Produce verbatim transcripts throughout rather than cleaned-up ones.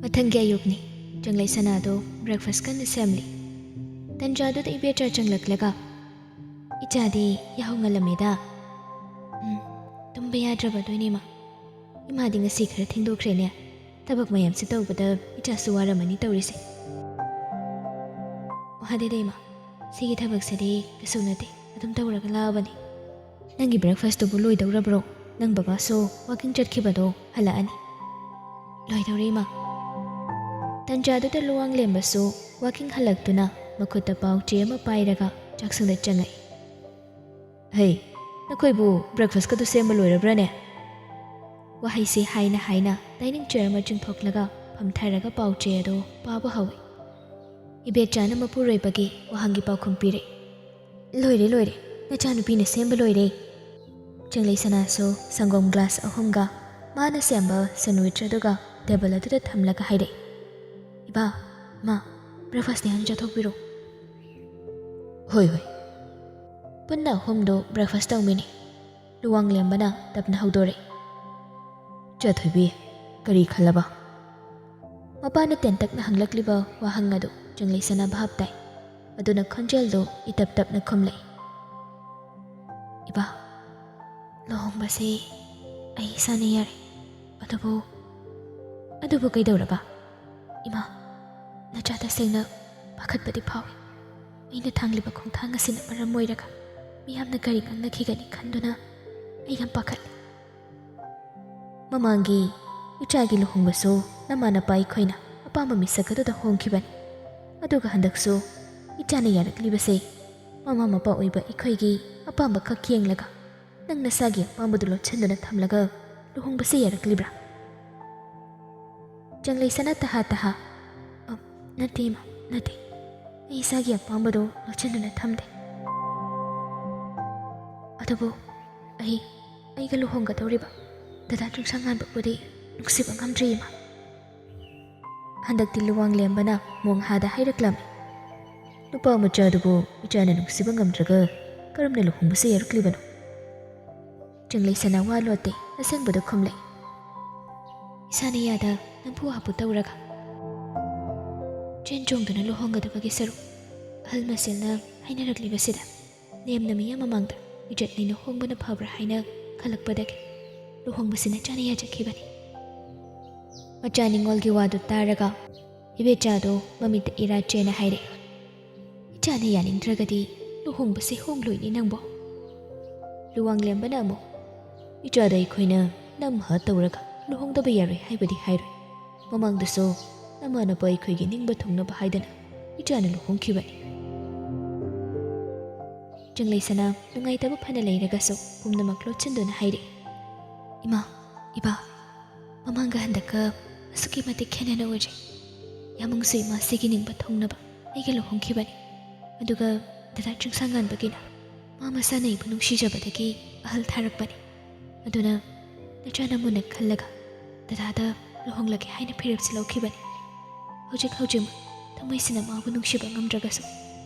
ꯃꯊꯪꯒꯤ ꯑꯌꯨꯛꯅꯤ꯫ ꯆꯪꯂꯩ ꯁꯅꯥꯗꯣ breakfast ꯀꯟꯅ ꯁꯦꯝꯂꯤ꯫ ꯇꯟꯖꯥꯗꯨꯗ ꯏꯕꯦꯆꯥ ꯆꯪꯂꯛꯂꯒ, "ꯏꯆꯥꯗꯤ ꯌꯥꯍꯧ ꯉꯜꯂꯝꯃꯦꯗ꯫ ꯎꯝ, ꯇꯨꯝꯕ ꯌꯥꯗ꯭ꯔꯕꯗꯣꯏꯅꯦ ꯏꯃꯥ꯫ ꯏꯃꯥꯗꯤ ꯉꯁꯤ ꯈꯔ ꯊꯦꯡꯗꯣꯛꯈ꯭ꯔꯦꯅꯦ꯫ ꯊꯕꯛ ꯃꯌꯥꯝꯁꯤ ꯇꯧꯕꯗ ꯏꯆꯥꯁꯨ ꯋꯥꯔꯝꯃꯅꯤ ꯇꯧꯔꯤꯁꯦ꯫" "ꯋꯥꯗꯦꯗ ꯏꯃꯥ, ꯁꯤꯒꯤ ꯊꯕꯛꯁꯤꯗꯤ ꯀꯩꯁꯨ ꯅꯠꯇꯦ, ꯑꯗꯨꯝ ꯇꯧꯔꯒ ꯂꯥꯛꯑꯕꯅꯤ꯫ ꯅꯪꯒꯤ breakfastꯇꯨꯕꯨ ꯂꯣꯏꯗꯧꯔꯕ꯭ꯔꯣ? ꯅꯪ ꯕꯕꯥꯁꯨ walking ꯆꯠꯈꯤꯕꯗꯣ ꯍꯜꯂꯛꯑꯅꯤ꯫" "ꯂꯣꯏꯗꯧꯔꯦ ꯏꯃꯥ꯫" ꯇꯟꯖꯥꯗꯨꯗ ꯂꯨꯋꯥꯡꯂꯦꯝꯕꯁꯨ walking ꯍꯜꯂꯛꯇꯨꯅ ꯃꯈꯨꯠꯇ ꯄꯥꯎꯆꯦ ꯑꯃ ꯄꯥꯏꯔꯒ ꯆꯥꯛꯁꯪꯗ ꯆꯪꯉꯛꯏ꯫ "ꯍꯩ, ꯅꯈꯣꯏꯕꯨ breakfastꯀꯗꯨ ꯁꯦꯝꯕ ꯂꯣꯏꯔꯕ꯭ꯔꯥꯅꯦ?" ꯋꯥꯍꯩꯁꯤ ꯍꯥꯏꯅ ꯍꯥꯏꯅ dining chair ꯑꯃ ꯆꯤꯡꯊꯣꯛꯂꯒ ꯐꯝꯊꯔꯒ ꯄꯥꯎꯆꯦ ꯑꯗꯨ ꯄꯥꯕ ꯍꯧꯏ꯫ ꯏꯕꯦꯆꯥꯅ ꯃꯄꯨꯔꯣꯏꯕꯒꯤ ꯋꯥꯍꯪꯒꯤ ꯄꯥꯎꯈꯨꯝ ꯄꯤꯔꯛꯏ꯫ "ꯂꯣꯏꯔꯦ, ꯂꯣꯏꯔꯦ, ꯅꯆꯥꯅꯨꯄꯤꯅ ꯁꯦꯝꯕ ꯂꯣꯏꯔꯦ꯫" ꯆꯪꯂꯩ ꯁꯅꯥꯁꯨ ꯁꯪꯒꯣꯝ glass ꯑꯍꯨꯝꯒ ꯃꯥꯅ ꯁꯦꯝꯕ sandwich ꯑꯗꯨꯒ table ꯑꯗꯨꯗ ꯊꯝꯂꯒ ꯍꯥꯏꯔꯛꯏ, "ꯏꯕꯥ, ꯃꯥ, breakfastꯅꯦ ꯍꯥꯟꯅ ꯆꯥꯊꯣꯛꯄꯤꯔꯣ꯫" "ꯍꯣꯏ, ꯍꯣꯏ꯫" ꯄꯨꯟꯅ ꯑꯍꯨꯝꯗꯨ breakfast ꯇꯧꯃꯤꯟꯅꯩ꯫ ꯂꯨꯋꯥꯡꯂꯦꯝꯕꯅ ꯇꯞꯅ ꯍꯧꯗꯣꯔꯛꯏ, "ꯏꯆꯥ ꯊꯣꯏꯕꯤ, ꯀꯔꯤ ꯈꯜꯂꯕ?" ꯃꯄꯥꯅ ꯇꯦꯟꯇꯛꯅ ꯍꯪꯂꯛꯂꯤꯕ ꯋꯥꯍꯪ ꯑꯗꯨ ꯆꯪꯂꯩ ꯁꯅꯥ ꯚꯥꯞ ꯇꯥꯏ꯫ ꯑꯗꯨꯅ ꯈꯣꯟꯖꯦꯜꯗꯨ ꯏꯇꯞ ꯇꯞꯅ ꯈꯨꯝꯂꯛꯏ, "ꯏꯕꯥ, ꯂꯨꯍꯣꯡꯕꯁꯤ ꯑꯩ ꯏꯁꯥꯅ ꯌꯥꯔꯦ꯫ ꯑꯗꯨꯕꯨ, ꯑꯗꯨꯕꯨ ꯀꯩꯗꯧꯔꯕ? ꯏꯃꯥ, ꯅꯆꯥ ꯇꯁꯦꯡꯅ ꯄꯥꯈꯠꯄꯗꯤ ꯐꯥꯎꯏ꯫ ꯑꯩꯅ ꯊꯥꯡꯂꯤꯕ ꯈꯣꯡꯊꯥꯡ ꯑꯁꯤꯅ ꯃꯔꯝ ꯑꯣꯏꯔꯒ ꯃꯤꯌꯥꯝꯅ ꯀꯔꯤ ꯉꯥꯡꯅꯈꯤꯒꯅꯤ ꯈꯟꯗꯨꯅ ꯑꯩ ꯌꯥꯝ ꯄꯥꯈꯠꯂꯤ꯫ ꯃꯃꯥꯡꯒꯤ ꯏꯆꯥꯒꯤ ꯂꯨꯍꯣꯡꯕꯁꯨ ꯅꯃꯥ ꯅꯄꯥ ꯑꯩꯈꯣꯏꯅ ꯑꯄꯥꯝꯕ ꯃꯤꯁꯛ ꯑꯗꯨꯗ ꯍꯣꯡꯈꯤꯕꯅꯤ꯫ ꯑꯗꯨꯒ ꯍꯟꯗꯛꯁꯨ ꯏꯆꯥꯅ ꯌꯥꯔꯛꯂꯤꯕꯁꯦ ꯃꯃꯥ ꯃꯄꯥ ꯑꯣꯏꯕ ꯑꯩꯈꯣꯏꯒꯤ ꯑꯄꯥꯝꯕ ꯈꯛ ꯌꯦꯡꯂꯒ ꯅꯪ ꯅꯁꯥꯒꯤ ꯑꯄꯥꯝꯕꯗꯨ ꯂꯣꯠꯁꯤꯟꯗꯨꯅ ꯊꯝꯂꯒ ꯂꯨꯍꯣꯡꯕꯁꯦ ꯌꯥꯔꯛꯂꯤꯕ꯭ꯔꯥ?" ꯆꯪꯂꯩ ꯁꯅꯥ ꯇꯍꯥ ꯇꯍꯥ, "ꯑ, ꯅꯠꯇꯦ ꯏꯃꯥ, ꯅꯠꯇꯦ꯫ ꯑꯩ ꯏꯁꯥꯒꯤ ꯑꯄꯥꯝꯕꯗꯣ ꯂꯣꯠꯁꯤꯟꯗꯨꯅ ꯊꯝꯗꯦ꯫ ꯑꯗꯨꯕꯨ ꯑꯩ, ꯑꯩꯒ ꯂꯨꯍꯣꯡꯒꯗꯧꯔꯤꯕ ꯗꯗꯥ ꯆꯨꯡꯁꯥꯡꯉꯥꯟꯕꯕꯨꯗꯤ ꯅꯨꯡꯁꯤꯕ ꯉꯝꯗ꯭ꯔꯤ ꯏꯃꯥ꯫" ꯍꯟꯗꯛꯇꯤ ꯂꯨꯋꯥꯡꯂꯦꯝꯕꯅ ꯃꯣꯡꯍꯥꯗ ꯍꯥꯏꯔꯛꯂꯝꯃꯤ, "ꯅꯨꯄꯥ ꯃꯆꯥꯗꯨꯕꯨ ꯏꯆꯥꯅ ꯅꯨꯡꯁꯤꯕ ꯉꯝꯗ꯭ꯔꯒ ꯀꯔꯝꯅ ꯂꯨꯍꯣꯡꯕꯁꯦ ꯌꯥꯔꯛꯂꯤꯕꯅꯣ?" ꯆꯪꯂꯩ ꯁꯅꯥ ꯋꯥ ꯂꯣꯠꯇꯦ, ꯑꯁꯦꯡꯕꯗꯨ ꯈꯨꯝꯂꯛꯏ꯫ ꯏꯁꯥꯅ ꯌꯥꯗ ꯅꯝꯐꯨ ꯍꯥꯐꯨ ꯇꯧꯔꯒ ꯆꯦꯟ ꯆꯣꯡꯗꯨꯅ ꯂꯨꯍꯣꯡꯒꯗꯕꯒꯤ ꯁꯔꯨꯛ ꯑꯍꯜ ꯃꯁꯦꯜꯅ ꯍꯥꯏꯅꯔꯛꯂꯤꯕꯁꯤꯗ ꯂꯦꯝꯅ ꯃꯤꯌꯥꯝ ꯃꯃꯥꯡꯗ ꯏꯖꯠ ꯂꯩꯅ ꯍꯣꯡꯕꯅ ꯐꯕ꯭ꯔꯥ ꯍꯥꯏꯅ ꯈꯜꯂꯛꯄꯗꯒꯤ ꯂꯨꯍꯣꯡꯕꯁꯤ ꯅꯆꯥꯅ ꯌꯥꯖꯈꯤꯕꯅꯤ꯫ ꯃꯆꯥ ꯅꯤꯉꯣꯜꯒꯤ ꯋꯥꯗꯨ ꯇꯥꯔꯒ ꯏꯕꯦꯆꯥꯗꯨ ꯃꯃꯤꯠꯇ ꯏꯔꯥ ꯆꯦꯅ ꯍꯥꯏꯔꯛꯏ, "ꯏꯆꯥꯅ ꯌꯥꯅꯤꯡꯗ꯭ꯔꯒꯗꯤ ꯂꯨꯍꯣꯡꯕꯁꯦ ꯍꯣꯡꯂꯣꯏꯅꯦ ꯅꯪꯕꯣ?" ꯂꯨꯋꯥꯡꯂꯦꯝꯕꯅ ꯑꯃꯨꯛ, "ꯏꯆꯥꯗ ꯑꯩꯈꯣꯏꯅ ꯅꯝꯍ ꯇꯧꯔꯒ ꯂꯨꯍꯣꯡꯗꯕ ꯌꯥꯔꯣꯏ ꯍꯥꯏꯕꯗꯤ ꯍꯥꯏꯔꯣꯏ꯫ ꯃꯃꯥꯡꯗꯁꯨ ꯅꯃꯥꯟꯅꯕ ꯑꯩꯈꯣꯏꯒꯤ ꯅꯤꯡꯕ ꯊꯨꯡꯅꯕ ꯍꯥꯏꯗꯅ ꯏꯆꯥꯅ ꯂꯨꯍꯣꯡꯈꯤꯕꯅꯤ꯫" ꯆꯪꯂꯩꯁꯅꯥ ꯅꯨꯡꯉꯥꯏꯇꯕ ꯐꯅ ꯂꯩꯔꯒꯁꯨ ꯄꯨꯝꯅꯃꯛ ꯂꯣꯠꯁꯤꯟꯗꯨꯅ ꯍꯥꯏꯔꯛꯏ, "ꯏꯃꯥ, ꯏꯕꯥ, ꯃꯃꯥꯡꯒ ꯍꯟꯗꯛꯀ ꯑꯁꯨꯛꯀꯤ ꯃꯇꯤꯛ ꯈꯦꯠꯅꯅ ꯎꯔꯦ꯫ ꯌꯥꯃꯨꯡꯁꯨ ꯏꯃꯥꯁꯤꯒꯤ ꯅꯤꯡꯕ ꯊꯨꯡꯅꯕ ꯑꯩꯒ ꯂꯨꯍꯣꯡꯈꯤꯕꯅꯤ꯫ ꯑꯗꯨꯒ ꯗꯗꯥ ꯆꯤꯡꯁꯥꯡꯉꯥꯟꯕꯒꯤꯅ ꯃꯥ ꯃꯁꯥꯅ ꯑꯩꯕꯨ ꯅꯨꯡꯁꯤꯖꯕꯗꯒꯤ ꯑꯍꯜ ꯊꯥꯔꯛꯄꯅꯤ꯫ ꯑꯗꯨꯅ ꯅꯆꯥꯅ ꯃꯨꯟꯅ ꯈꯜꯂꯒ ꯗꯗꯥꯗ ꯂꯨꯍꯣꯡꯂꯒꯦ ꯍꯥꯏꯅ ꯐꯤꯔꯦꯞꯁꯦ ꯂꯧꯈꯤꯕꯅꯤ꯫ ꯍꯧꯖꯤꯛ ꯍꯧꯖꯤꯛꯃꯛ ꯊꯃꯣꯏꯁꯤꯅ ꯃꯥꯕꯨ ꯅꯨꯡꯁꯤꯕ ꯉꯝꯗ꯭ꯔꯒꯁꯨ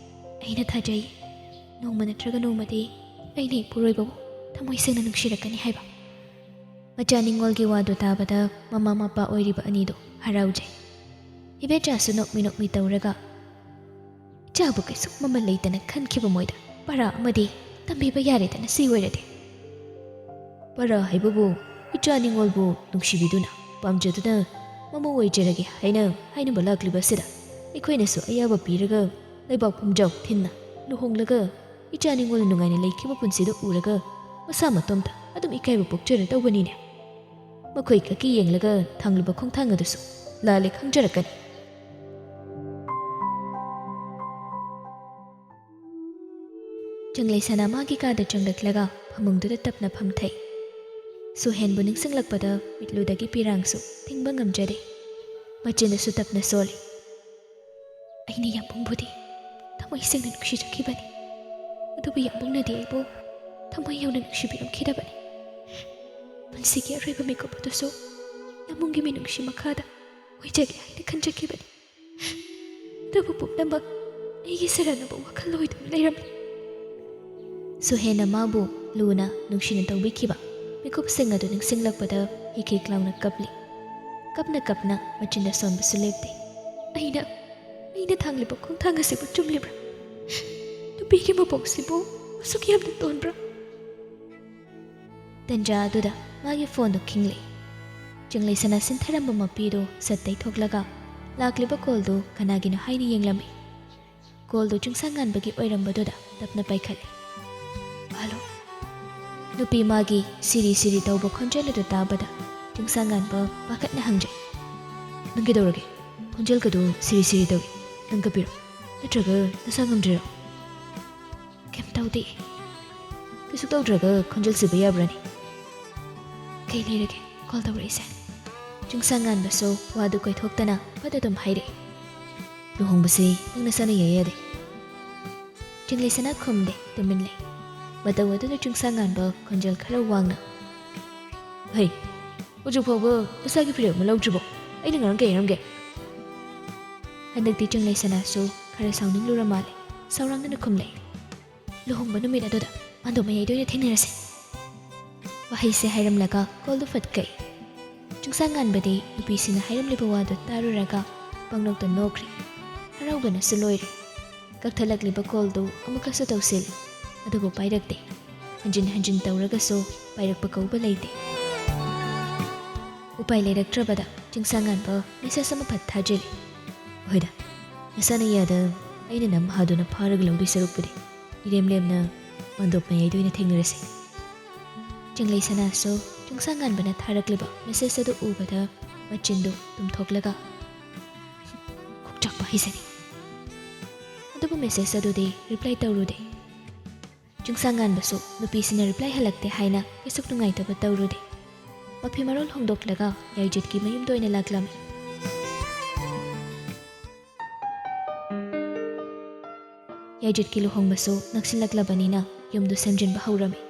ꯑꯩꯅ ꯊꯥꯖꯩ, ꯅꯣꯡꯃ ꯅꯠꯇ꯭ꯔꯒ ꯅꯣꯡꯃꯗꯤ ꯑꯩꯅ ꯏꯄꯨꯔꯣꯏꯕꯕꯨ ꯊꯃꯣꯏ ꯁꯦꯡꯅ ꯅꯨꯡꯁꯤꯔꯛꯀꯅꯤ" ꯍꯥꯏꯕ꯫ ꯃꯆꯥ ꯅꯤꯉꯣꯜꯒꯤ ꯋꯥꯗꯨ ꯇꯥꯕꯗ ꯃꯃꯥ ꯃꯄꯥ ꯑꯣꯏꯔꯤꯕ ꯑꯅꯤꯗꯨ ꯍꯔꯥꯎꯖꯩ꯫ ꯏꯕꯦꯆꯥꯁꯨ ꯅꯣꯛꯃꯤ ꯅꯣꯛꯃꯤ ꯇꯧꯔꯒ, "ꯏꯆꯥꯕꯨ ꯀꯩꯁꯨ ꯃꯃꯜ ꯂꯩꯇꯅ ꯈꯟꯈꯤꯕ ꯃꯣꯏꯗ ꯄꯔꯥ ꯑꯃꯗꯤ ꯇꯝꯕꯤꯕ ꯌꯥꯔꯦꯗꯅ ꯁꯤ ꯑꯣꯏꯔꯗꯤ꯫" "ꯄꯔꯥ ꯍꯥꯏꯕꯕꯨ ꯏꯆꯥ ꯅꯤꯉꯣꯜꯕꯨ ꯅꯨꯡꯁꯤꯕꯤꯗꯨꯅ ꯄꯥꯝꯖꯗꯨꯅ ꯃꯃꯧ ꯑꯣꯏꯖꯔꯒꯦ ꯍꯥꯏꯅ ꯍꯥꯏꯅꯕ ꯂꯥꯛꯂꯤꯕ ꯑꯁꯤꯗ ꯑꯩꯈꯣꯏꯅꯁꯨ ꯑꯌꯥꯕ ꯄꯤꯔꯒ ꯂꯩꯕꯥꯛ ꯄꯨꯝꯖꯥꯎ ꯊꯤꯟꯅ ꯂꯨꯍꯣꯡꯂꯒ ꯏꯆꯥ ꯅꯤꯉꯣꯜ ꯅꯨꯡꯉꯥꯏꯅ ꯂꯩꯈꯤꯕ ꯄꯨꯟꯁꯤꯗꯨ ꯎꯔꯒ ꯃꯁꯥ ꯃꯇꯣꯝꯇ ꯑꯗꯨꯝ ꯏꯀꯥꯏꯕ ꯄꯣꯛꯆꯔꯗꯧꯕꯅꯤꯅꯦ꯫ ꯃꯈꯣꯏ ꯈꯛꯀꯤ ꯌꯦꯡꯂꯒ ꯊꯥꯡꯂꯨꯕ ꯈꯣꯡꯊꯥꯡ ꯑꯗꯨꯁꯨ ꯂꯥꯜꯂꯦ ꯈꯪꯖꯔꯛꯀꯅꯤ꯫" ꯆꯪꯂꯩꯁꯅꯥ ꯃꯥꯒꯤ ꯀꯥꯗ ꯆꯪꯂꯛꯂꯒ ꯐꯃꯨꯡꯗꯨꯗ ꯇꯞꯅ ꯐꯝꯊꯩ꯫ ꯁꯨꯍꯦꯟꯕꯨ ꯅꯤꯡꯁꯤꯡꯂꯛꯄꯗ ꯃꯤꯠꯂꯨꯗꯒꯤ ꯄꯤꯔꯥꯡꯁꯨ ꯊꯤꯡꯕ ꯉꯝꯖꯗꯦ꯫ ꯃꯆꯤꯟꯗꯁꯨ ꯇꯞꯅ ꯁꯣꯜꯂꯤ, "ꯑꯩꯅ ꯌꯥꯝꯕꯨꯡꯕꯨꯗꯤ ꯊꯃꯣꯏ ꯁꯦꯡꯅ ꯅꯨꯡꯁꯤꯖꯈꯤꯕꯅꯤ, ꯑꯗꯨꯕꯨ ꯌꯥꯝꯕꯨꯡꯅꯗꯤ ꯑꯩꯕꯨ ꯊꯃꯣꯏ ꯌꯥꯎꯅ ꯅꯨꯡꯁꯤꯕꯤꯔꯝꯈꯤꯗꯕꯅꯤ꯫ ꯄꯨꯟꯁꯤꯒꯤ ꯑꯔꯣꯏꯕ ꯃꯤꯀꯨꯞ ꯑꯗꯨꯁꯨ ꯌꯥꯝꯕꯨꯡꯒꯤ ꯃꯤꯅꯨꯡꯁꯤ ꯃꯈꯥꯗ ꯑꯣꯏꯖꯒꯦ ꯍꯥꯏꯅ ꯈꯟꯖꯈꯤꯕꯅꯤ꯫ ꯑꯗꯨꯕꯨ ꯄꯨꯝꯅꯃꯛ ꯑꯩꯒꯤ ꯁꯦꯔꯥꯟꯅꯕ ꯋꯥꯈꯜ ꯑꯣꯏꯗꯨꯅ ꯂꯩꯔꯝꯂꯦ꯫" ꯁꯨꯍꯦꯟꯅ ꯃꯥꯕꯨ ꯂꯨꯅ ꯅꯨꯡꯁꯤꯅ ꯇꯧꯕꯤꯈꯤꯕ ꯃꯤꯀꯨꯞꯁꯤꯡ ꯑꯗꯨ ꯅꯤꯡꯁꯤꯡꯂꯛꯄꯗ ꯍꯤꯛ ꯍꯤꯛ ꯂꯥꯎꯅ ꯀꯞꯂꯤ꯫ ꯀꯞꯅ ꯀꯞꯅ ꯃꯆꯤꯟꯗ ꯁꯣꯟꯕꯁꯨ ꯂꯦꯞꯇꯦ꯫ "ꯑꯩꯅ, ꯑꯩꯅ ꯊꯥꯡꯂꯤꯕ ꯈꯣꯡꯊꯥꯡ ꯑꯁꯤꯕꯨ ꯆꯨꯝꯂꯤꯕ꯭ꯔꯥ? ꯅꯨꯄꯤꯒꯤ ꯃꯄꯣꯛꯁꯤꯕꯨ ꯑꯁꯨꯛ ꯌꯥꯝꯅ ꯇꯣꯟꯕ꯭ꯔꯥ?" ꯇꯟꯖꯥ ꯑꯗꯨꯗ ꯃꯥꯒꯤ ꯐꯣꯟꯗꯨ ꯈꯤꯡꯂꯦ꯫ ꯆꯤꯡꯂꯩꯁꯅꯥ ꯁꯤꯟꯊꯔꯝꯕ ꯃꯄꯤꯗꯨ ꯁꯠ ꯇꯩꯊꯣꯛꯂꯒ ꯂꯥꯛꯂꯤꯕ ꯀꯣꯜꯗꯨ ꯀꯅꯥꯒꯤꯅꯣ ꯍꯥꯏꯅ ꯌꯦꯡꯂꯝꯃꯤ꯫ ꯀꯣꯜꯗꯨ ꯆꯤꯡꯁꯥꯡꯉꯥꯟꯕꯒꯤ ꯑꯣꯏꯔꯝꯕꯗꯨꯗ ꯇꯞꯅ ꯄꯥꯏꯈꯠꯂꯦ꯫ "ꯍꯜꯂꯣ?" ꯅꯨꯄꯤ ꯃꯥꯒꯤ ꯁꯤꯔꯤ ꯁꯤꯔꯤ ꯇꯧꯕ ꯈꯣꯟꯖꯦꯜ ꯑꯗꯨ ꯇꯥꯕꯗ ꯆꯤꯡꯁꯥꯡꯉꯥꯟꯕ ꯄꯥꯈꯠꯅ ꯍꯪꯖꯩ꯫ "ꯅꯪ ꯀꯩꯗꯧꯔꯒꯦ? ꯈꯣꯟꯖꯦꯜꯒꯗꯨ ꯁꯤꯔꯤ ꯁꯤꯔꯤ ꯇꯧꯏ꯫ ꯅꯪ ꯀꯞꯄꯤꯔꯣ? ꯅꯠꯇ꯭ꯔꯒ ꯅꯁꯥ ꯉꯝꯗ꯭ꯔꯤꯔꯣ?" "ꯀꯩꯝ ꯇꯧꯗꯦ꯫ ꯀꯩꯁꯨ ꯇꯧꯗ꯭ꯔꯒ ꯈꯣꯟꯖꯦꯜ ꯁꯤꯕ ꯌꯥꯕ꯭ꯔꯥꯅꯦ?" "ꯀꯩ ꯂꯩꯔꯒꯦ ꯀꯣꯜ ꯇꯧꯔꯛꯏꯁꯦ?" ꯆꯤꯡꯁꯥꯡꯉꯥꯟꯕꯁꯨ ꯋꯥꯗꯨ ꯀꯣꯏꯊꯣꯛꯇꯅ ꯐꯠ ꯑꯗꯨꯝ ꯍꯥꯏꯔꯛꯏ꯫ "ꯂꯨꯍꯣꯡꯕꯁꯤ ꯅꯪ ꯅꯁꯥꯅ ꯌꯥꯏ ꯌꯥꯗꯦ?" ꯆꯤꯡꯂꯩꯁꯅꯥ ꯈꯨꯝꯗꯦ, ꯇꯨꯃꯤꯟ ꯂꯩ꯫ ꯃꯇꯧ ꯑꯗꯨꯗ ꯆꯤꯡꯁꯥꯡꯉꯥꯟꯕ ꯈꯣꯟꯖꯦꯜ ꯈꯔ ꯋꯥꯡꯅ, "ꯍꯩ, ꯍꯧꯖꯤꯛ ꯐꯥꯎꯕ ꯅꯁꯥꯒꯤ ꯐꯤꯔꯦꯞ ꯑꯃ ꯂꯧꯗ꯭ꯔꯤꯕꯣ? ꯑꯩꯅ ꯉꯔꯥꯡ ꯀꯩ ꯍꯥꯏꯔꯝꯒꯦ?" ꯍꯟꯗꯛꯇꯤ ꯆꯤꯡꯂꯩꯁꯅꯥꯁꯨ ꯈꯔ ꯁꯥꯎꯅꯤꯡꯂꯨꯔ ꯃꯥꯜꯂꯦ꯫ ꯁꯥꯎꯔꯥꯡꯅꯅ ꯈꯨꯝꯂꯦ, "ꯂꯨꯍꯣꯡꯕ ꯅꯨꯃꯤꯠ ꯑꯗꯨꯗ ꯃꯥꯟꯗꯣꯞ ꯃꯌꯥꯏꯗ ꯑꯣꯏꯅ ꯊꯦꯡꯅꯔꯁꯦ꯫" ꯋꯥꯍꯩꯁꯦ ꯍꯥꯏꯔꯝꯂꯒ ꯀꯣꯜꯗꯨ ꯐꯠ ꯀꯛꯏ꯫ ꯆꯤꯡꯁꯥꯡꯉꯥꯟꯕꯗꯤ ꯅꯨꯄꯤꯁꯤꯅ ꯍꯥꯏꯔꯝꯂꯤꯕ ꯋꯥꯗꯨ ꯇꯥꯔꯨꯔꯒ ꯄꯪꯅꯣꯛꯇ ꯅꯣꯛꯈ꯭ꯔꯦ꯫ ꯍꯔꯥꯎꯕꯅꯁꯨ ꯂꯣꯏꯔꯦ꯫ ꯀꯛꯊꯠꯂꯛꯂꯤꯕ ꯀꯣꯜꯗꯨ ꯑꯃꯨꯛꯀꯁꯨ ꯇꯧꯁꯤꯜꯂꯤ, ꯑꯗꯨꯕꯨ ꯄꯥꯏꯔꯛꯇꯦ꯫ ꯍꯟꯖꯤꯟ ꯍꯟꯖꯤꯟ ꯇꯧꯔꯒꯁꯨ ꯄꯥꯏꯔꯛꯄ ꯀꯧꯕ ꯂꯩꯇꯦ꯫ ꯎꯄꯥꯏ ꯂꯩꯔꯛꯇ꯭ꯔꯕꯗ ꯆꯤꯡꯁꯥꯡꯉꯥꯟꯕ ꯃꯦꯁꯦꯖ ꯑꯃ ꯐꯠ ꯊꯥꯖꯤꯜꯂꯤ꯫ "ꯍꯣꯏꯗ, ꯅꯁꯥꯅ ꯌꯥꯗ ꯑꯩꯅ ꯅꯝ ꯍꯥꯗꯨꯅ ꯐꯥꯔꯒ ꯂꯧꯗꯣꯏ ꯁꯔꯨꯛꯄꯨꯗꯤ ꯏꯔꯦꯝ ꯂꯦꯝꯅ ꯃꯥꯟꯗꯣꯞ ꯃꯌꯥꯏꯗ ꯑꯣꯏꯅ ꯊꯦꯡꯅꯔꯁꯤ꯫" ꯆꯤꯡꯂꯩꯁꯅꯥꯁꯨ ꯆꯤꯡꯁꯥꯡꯉꯥꯟꯕꯅ ꯊꯥꯔꯛꯂꯤꯕ ꯃꯦꯁꯦꯖ ꯑꯗꯨ ꯎꯕꯗ ꯃꯆꯤꯟꯗꯨ ꯇꯨꯝꯊꯣꯛꯂꯒ ꯈꯨꯛꯆꯥꯛꯄ ꯍꯩꯖꯔꯤ꯫ ꯑꯗꯨꯕꯨ ꯃꯦꯁꯦꯖ ꯑꯗꯨꯗꯤ ꯔꯤꯄ꯭ꯂꯥꯏ ꯇꯧꯔꯨꯗꯦ꯫ ꯆꯤꯡꯁꯥꯡꯉꯥꯟꯕꯁꯨ ꯅꯨꯄꯤꯁꯤꯅ ꯔꯤꯄ꯭ꯂꯥꯏ ꯍꯜꯂꯛꯇꯦ ꯍꯥꯏꯅ ꯀꯩꯁꯨ ꯅꯨꯡꯉꯥꯏꯇꯕ ꯇꯧꯔꯨꯗꯦ꯫ ꯃꯐꯤ ꯃꯔꯣꯜ ꯍꯣꯡꯗꯣꯛꯂꯒ ꯌꯥꯏꯖꯤꯠꯀꯤ ꯃꯌꯨꯝꯗ ꯑꯣꯏꯅ ꯂꯥꯛꯂꯝꯃꯤ꯫ ꯌꯥꯏꯖꯤꯠꯀꯤ ꯂꯨꯍꯣꯡꯕꯁꯨ ꯅꯛꯁꯤꯜꯂꯛꯂꯕꯅꯤꯅ ꯌꯨꯝꯗꯨ ꯁꯦꯝꯖꯤꯟꯕ ꯍꯧꯔꯝꯃꯤ꯫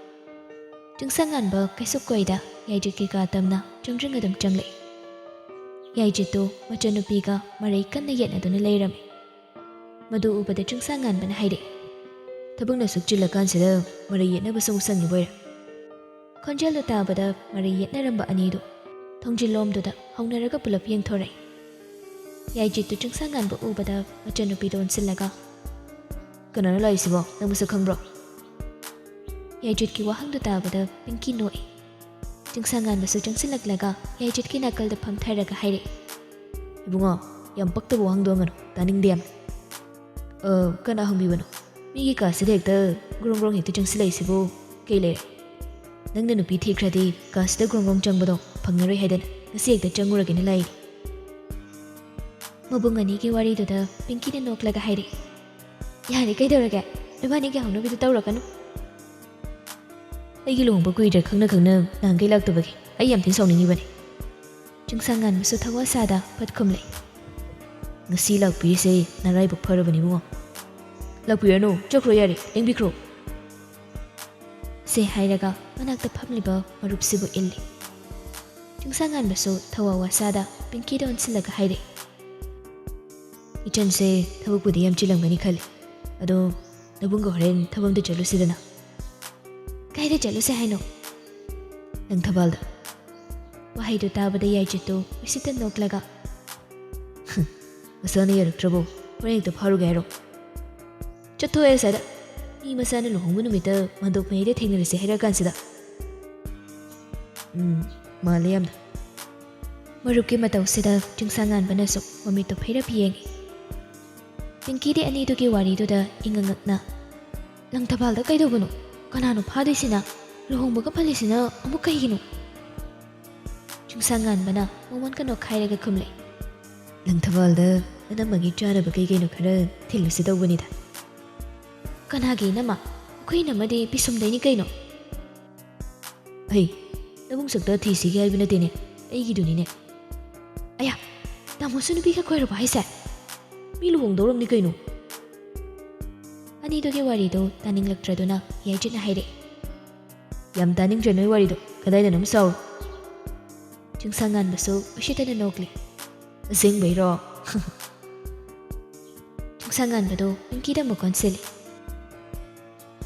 ꯆꯤꯡꯁꯥꯡꯉꯥꯟꯕ ꯀꯩꯁꯨ ꯀꯣꯏꯗ ꯌꯥꯏꯖꯤꯠꯀꯤ ꯀꯥ ꯇꯝꯅ ꯆꯨꯝꯗ꯭ꯔꯤꯡ ꯑꯗꯨꯝ ꯆꯪꯂꯛꯏ꯫ ꯌꯥꯏꯖꯤꯠꯇꯨ ꯃꯆꯟꯅꯨꯄꯤꯒ ꯃꯔꯩ ꯀꯟꯅ ꯌꯦꯠꯅꯗꯨꯅ ꯂꯩꯔꯝꯃꯤ꯫ ꯃꯗꯨ ꯎꯕꯗ ꯆꯤꯡꯁꯥꯡꯉꯥꯟꯕꯅ ꯍꯥꯏꯔꯛꯏ, "ꯊꯕꯛꯅ ꯑꯁꯨꯛ ꯆꯤꯜꯂꯀꯥꯟꯁꯤꯗ ꯃꯔꯩ ꯌꯦꯠꯅꯕꯁꯨ ꯑꯃꯨꯛ ꯁꯪꯉꯤꯕꯣꯏꯔꯦ?" ꯈꯣꯟꯖꯦꯜꯗꯨ ꯇꯥꯕꯗ ꯃꯔꯩ ꯌꯦꯠꯅꯔꯝꯕ ꯑꯅꯤꯗꯨ ꯊꯣꯡꯖꯤꯜꯂꯣꯝꯗꯨꯗ ꯍꯧꯅꯔꯒ ꯄꯨꯂꯞ ꯌꯦꯡꯊꯣꯔꯛꯏ꯫ ꯌꯥꯏꯖꯤꯠꯇꯨ ꯆꯤꯡꯁꯥꯡꯉꯥꯟꯕ ꯎꯕꯗ ꯃꯆꯟꯅꯨꯄꯤꯗꯣ ꯑꯣꯟꯁꯤꯜꯂꯒ, "ꯀꯅꯥꯅꯣ ꯂꯥꯛꯏꯁꯤꯕꯣ? ꯅꯪ ꯃꯁꯛ ꯈꯪꯕ꯭ꯔꯣ?" ꯌꯥꯏꯖꯤꯠꯀꯤ ꯋꯥꯍꯪꯗꯨ ꯇꯥꯕꯗ ꯄꯤꯡꯀꯤ ꯅꯣꯛꯏ꯫ ꯆꯤꯡꯁꯥꯡꯉꯥꯟꯕꯁꯨ ꯆꯪꯁꯤꯜꯂꯛꯂꯒ ꯌꯥꯏꯖꯤꯠꯀꯤ ꯅꯥꯀꯜꯗ ꯐꯝꯊꯔꯒ ꯍꯥꯏꯔꯛꯏ, "ꯏꯕꯨꯡꯉꯣ, ꯌꯥꯝ ꯄꯛꯇꯕ ꯋꯥꯍꯪꯗꯣ ꯍꯪꯒꯅꯨ, ꯇꯥꯅꯤꯡꯗꯦ ꯌꯥꯝꯅ꯫" "ꯑ, ꯀꯅꯥ ꯍꯪꯕꯤꯕꯅꯣ? ꯃꯤꯒꯤ ꯀꯥꯁꯤꯗ ꯍꯦꯛꯇ ꯒ꯭ꯔꯣꯡ ꯒ꯭ꯔꯣꯡ ꯍꯦꯛꯇ ꯆꯪꯁꯤꯜꯂꯛꯏꯁꯤꯕꯨ ꯀꯩ ꯂꯩꯔꯦ? ꯅꯪꯅ ꯅꯨꯄꯤ ꯊꯤꯈ꯭ꯔꯗꯤ ꯀꯥꯁꯤꯗ ꯒ꯭ꯔꯣꯡ ꯒ꯭ꯔꯣꯡ ꯆꯪꯕꯗꯣ ꯐꯪꯉꯔꯣꯏ ꯍꯥꯏꯗꯅ ꯉꯁꯤ ꯍꯦꯛꯇ ꯆꯪꯉꯨꯔꯒꯦꯅ ꯂꯥꯛꯏꯅꯤ꯫" ꯃꯕꯨꯡ ꯑꯅꯤꯒꯤ ꯋꯥꯔꯤꯗꯨꯗ ꯄꯤꯡꯀꯤꯅ ꯅꯣꯛꯂꯒ ꯍꯥꯏꯔꯛꯏ, "ꯌꯥꯔꯦ, ꯀꯩꯗꯧꯔꯒꯦ? ꯅꯕꯥꯅꯤꯒꯤ ꯍꯧꯅꯕꯤꯗꯨ ꯇꯧꯔꯛꯀꯅꯨ꯫ ꯑꯩꯒꯤ ꯂꯨꯍꯣꯡꯕ ꯀꯨꯏꯗ꯭ꯔꯦ ꯈꯪꯅ ꯈꯪꯅ ꯅꯍꯥꯟꯈꯩ ꯂꯥꯛꯇꯕꯒꯤ꯫ ꯑꯩ ꯌꯥꯝ ꯊꯤꯅ ꯁꯥꯎꯅꯤꯡꯉꯤꯕꯅꯤ꯫" ꯆꯤꯡꯁꯥꯡꯉꯥꯟꯕꯁꯨ ꯊꯋꯥ ꯁꯥꯗ ꯐꯠ ꯈꯨꯝꯂꯦ, "ꯉꯁꯤ ꯂꯥꯛꯄꯤꯔꯤꯁꯦ ꯅꯔꯥꯏꯕꯛ ꯐꯔꯕꯅꯤ ꯏꯕꯨꯡꯉꯣ꯫" "ꯂꯥꯛꯄꯤꯔꯅꯨ, ꯆꯠꯈ꯭ꯔꯣ ꯌꯥꯔꯦ, ꯂꯦꯡꯕꯤꯈ꯭ꯔꯣ꯫" ꯁꯦ ꯍꯥꯏꯔꯒ ꯃꯅꯥꯛꯇ ꯐꯝꯂꯤꯕ ꯃꯔꯨꯞꯁꯤꯕꯨ ꯏꯜꯂꯤ꯫ ꯆꯤꯡꯁꯥꯡꯉꯥꯟꯕꯁꯨ ꯊꯋꯥ ꯋꯥꯁꯥꯗ ꯄꯤꯡꯀꯤꯗ ꯑꯣꯟꯁꯤꯜꯂꯒ ꯍꯥꯏꯔꯛꯏ, "ꯏꯆꯟꯁꯦ ꯊꯕꯛꯄꯨꯗꯤ ꯌꯥꯝ ꯆꯤꯜꯂꯝꯒꯅꯤ ꯈꯜꯂꯤ, ꯑꯗꯣ ꯅꯕꯨꯡꯒ ꯍꯣꯔꯦꯟ ꯊꯕꯛ ꯑꯝꯇ ꯆꯠꯂꯨꯁꯤꯗꯅ꯫" "ꯀꯥꯏꯗ ꯆꯠꯂꯨꯁꯦ ꯍꯥꯏꯅꯣ?" "ꯂꯪꯊꯕꯥꯜꯗ꯫" ꯋꯥꯍꯩꯗꯨ ꯇꯥꯕꯗ ꯌꯥꯏꯖꯤꯠꯇꯨ ꯎꯁꯤꯠꯇ ꯅꯣꯛꯂꯒ, "ꯍꯝ, ꯃꯁꯥꯅ ꯌꯥꯔꯛꯇ꯭ꯔꯕꯣ? ꯍꯣꯔꯦꯟ ꯍꯦꯛꯇ ꯐꯥꯔꯨꯒꯦ ꯍꯥꯏꯔꯣ?" "ꯆꯠꯊꯣꯛꯑꯦ ꯑꯁ꯭ꯋꯥꯏꯗ꯫ ꯃꯤ ꯃꯁꯥꯅ ꯂꯨꯍꯣꯡꯕ ꯅꯨꯃꯤꯠꯇ ꯃꯥꯟꯗꯣꯞ ꯃꯌꯥꯏꯗ ꯊꯦꯡꯅꯔꯁꯦ ꯍꯥꯏꯔꯛꯑꯀꯥꯟꯁꯤꯗ꯫" "ꯎꯝ, ꯃꯥꯜꯂꯦ ꯌꯥꯝꯅ꯫" ꯃꯔꯨꯞꯀꯤ ꯃꯇꯧꯁꯤꯗ ꯆꯤꯡꯁꯥꯡꯉꯥꯟꯕꯅꯁꯨ ꯃꯃꯤꯠꯇꯨ ꯐꯩꯔꯞ ꯌꯦꯡꯉꯤ꯫ ꯄꯤꯡꯀꯤꯗꯤ ꯑꯅꯤꯗꯨꯒꯤ ꯋꯥꯔꯤꯗꯨꯗ ꯏꯉꯛ ꯉꯛꯅ, "ꯂꯪꯊꯕꯥꯜꯗ ꯀꯩꯗꯧꯕꯅꯣ? ꯀꯅꯥꯅꯣ ꯐꯥꯗꯣꯏꯁꯤꯅ? ꯂꯨꯍꯣꯡꯕꯒ ꯄꯜꯂꯤꯁꯤꯅ ꯑꯃꯨꯛ ꯀꯩꯒꯤꯅꯣ?" ꯆꯤꯡꯁꯥꯡꯉꯥꯟꯕꯅ ꯃꯃꯣꯟ ꯀꯩꯅꯣ ꯈꯥꯏꯔꯒ ꯈꯨꯝꯂꯦ, "ꯂꯪꯊꯕꯥꯜꯗ ꯅꯅꯝꯃꯒꯤ ꯆꯥꯅꯕ ꯀꯩ ꯀꯩꯅꯣ ꯈꯔ ꯊꯤꯜꯂꯨꯁꯤ ꯇꯧꯕꯅꯤꯗ꯫" "ꯀꯅꯥꯒꯤ ꯏꯅꯝꯃ? ꯑꯩꯈꯣꯏ ꯏꯅꯝꯃꯗꯤ ꯄꯤꯁꯨꯝꯗꯩꯅꯤ ꯀꯩꯅꯣ꯫" "ꯑꯩ ꯅꯕꯨꯡ ꯁꯛꯇ ꯊꯤꯁꯤꯒꯦ ꯍꯥꯏꯕ ꯅꯠꯇꯦꯅꯦ, ꯑꯩꯒꯤꯗꯨꯅꯤꯅꯦ꯫" "ꯑꯌꯥ, ꯇꯥꯃꯣꯁꯨ ꯅꯨꯄꯤꯒ ꯀꯣꯏꯔꯕꯣ ꯍꯥꯏꯁꯦ? ꯃꯤ ꯂꯨꯍꯣꯡꯗꯧꯔꯝꯅꯤ ꯀꯩꯅꯣ꯫" ꯑꯅꯤꯗꯨꯒꯤ ꯋꯥꯔꯤꯗꯨ ꯇꯥꯅꯤꯡꯂꯛꯇ꯭ꯔꯗꯨꯅ ꯌꯥꯏꯖꯤꯠꯅ ꯍꯥꯏꯔꯛꯏ, "ꯌꯥꯝ ꯇꯥꯅꯤꯡꯗ꯭ꯔꯦ ꯅꯣꯏ ꯋꯥꯔꯤꯗꯣ, ꯀꯗꯥꯏꯗꯅꯣꯝ ꯁꯥꯎꯔꯣ꯫" ꯆꯤꯡꯁꯥꯡꯉꯥꯟꯕꯁꯨ ꯎꯁꯤꯠꯇꯅ ꯅꯣꯛꯂꯤ꯫ "ꯑꯁꯦꯡꯕꯩꯔꯣ?" ꯆꯤꯡꯁꯥꯡꯉꯥꯟꯕꯗꯨ ꯄꯤꯡꯀꯤꯗ ꯑꯃꯨꯛ ꯑꯣꯟꯁꯤꯜꯂꯤ꯫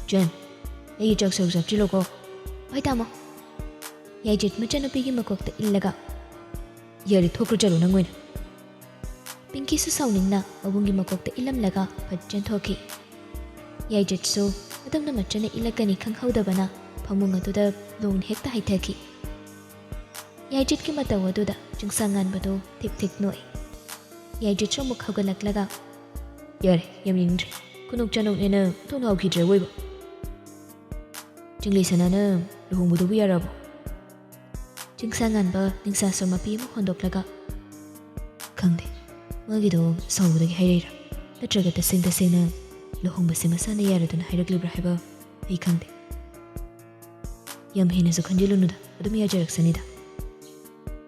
"ꯆꯟ, ꯑꯩꯒꯤ ꯆꯥꯛ ꯁꯔꯨꯛ ꯆꯥꯞꯆꯤꯜꯂꯣꯀꯣ꯫" "ꯍꯣꯏ ꯇꯥꯃꯣ꯫" ꯌꯥꯏꯖꯤꯠ ꯃꯆꯟꯅꯨꯄꯤꯒꯤ ꯃꯀꯣꯛꯇ ꯏꯜꯂꯒ "ꯌꯥꯔꯦ, ꯊꯣꯛꯈ꯭ꯔꯣ, ꯆꯠꯂꯣ ꯅꯪ ꯑꯣꯏꯅ꯫" ꯄꯤꯡꯀꯤꯁꯨ ꯁꯥꯎꯅꯤꯡꯅ ꯃꯕꯨꯡꯒꯤ ꯃꯀꯣꯛꯇ ꯏꯜꯂꯝꯂꯒ ꯐꯠ ꯆꯦꯟꯊꯣꯛꯈꯤ꯫ ꯌꯥꯏꯗ꯭ꯔꯤꯠꯁꯨ ꯑꯗꯨꯝꯅ ꯃꯆꯟꯅ ꯏꯜꯂꯛꯀꯅꯤ ꯈꯪꯍꯧꯗꯕꯅ ꯐꯃꯨꯡ ꯑꯗꯨꯗ ꯂꯣꯡꯅ ꯍꯦꯛꯇ ꯍꯩꯊꯈꯤ꯫ ꯌꯥꯏꯗ꯭ꯔꯤꯠꯀꯤ ꯃꯇꯧ ꯑꯗꯨꯗ ꯆꯤꯡꯁꯥꯡꯉꯥꯟꯕꯗꯨ ꯊꯤꯛ ꯊꯤꯛ ꯅꯣꯛꯏ꯫ ꯌꯥꯏꯗ꯭ꯔꯤꯠꯁꯨ ꯑꯃꯨꯛ ꯍꯧꯒꯠꯂꯛꯂꯒ, "ꯌꯥꯔꯦ, ꯌꯥꯝ ꯌꯦꯡꯅꯤꯡꯗ꯭ꯔꯦ꯫ ꯈꯨꯅꯣꯛ ꯆꯅꯣꯛꯅꯦꯅ ꯊꯣꯡꯅ ꯍꯧꯈꯤꯗ꯭ꯔꯦ ꯑꯣꯏꯕ꯫ ꯆꯤꯡꯂꯩ ꯁꯅꯥꯅ ꯂꯨꯍꯣꯡꯕꯗꯨꯕꯨ ꯌꯥꯔꯕꯣ?" ꯆꯤꯡꯁꯥꯡꯉꯥꯟꯕ ꯅꯤꯡꯁꯥꯁꯣꯔ ꯃꯄꯤ ꯑꯃ ꯍꯣꯟꯗꯣꯛꯂꯒ, "ꯈꯪꯗꯦ, ꯃꯥꯒꯤꯗꯣ ꯁꯥꯎꯕꯗꯒꯤ ꯍꯥꯏꯔꯛꯏꯔꯥ, ꯅꯠꯇ꯭ꯔꯒ ꯇꯁꯦꯡ ꯇꯁꯦꯡꯅ ꯂꯨꯍꯣꯡꯕꯁꯦ ꯃꯁꯥꯅ ꯌꯥꯔꯗꯨꯅ ꯍꯥꯏꯔꯛꯂꯤꯕ꯭ꯔꯥ ꯍꯥꯏꯕ ꯑꯩ ꯈꯪꯗꯦ꯫ ꯌꯥꯝ ꯍꯦꯟꯅꯁꯨ ꯈꯟꯖꯤꯜꯂꯨꯅꯨꯗ, ꯑꯗꯨꯝ ꯌꯥꯖꯔꯛꯁꯅꯤꯗ꯫"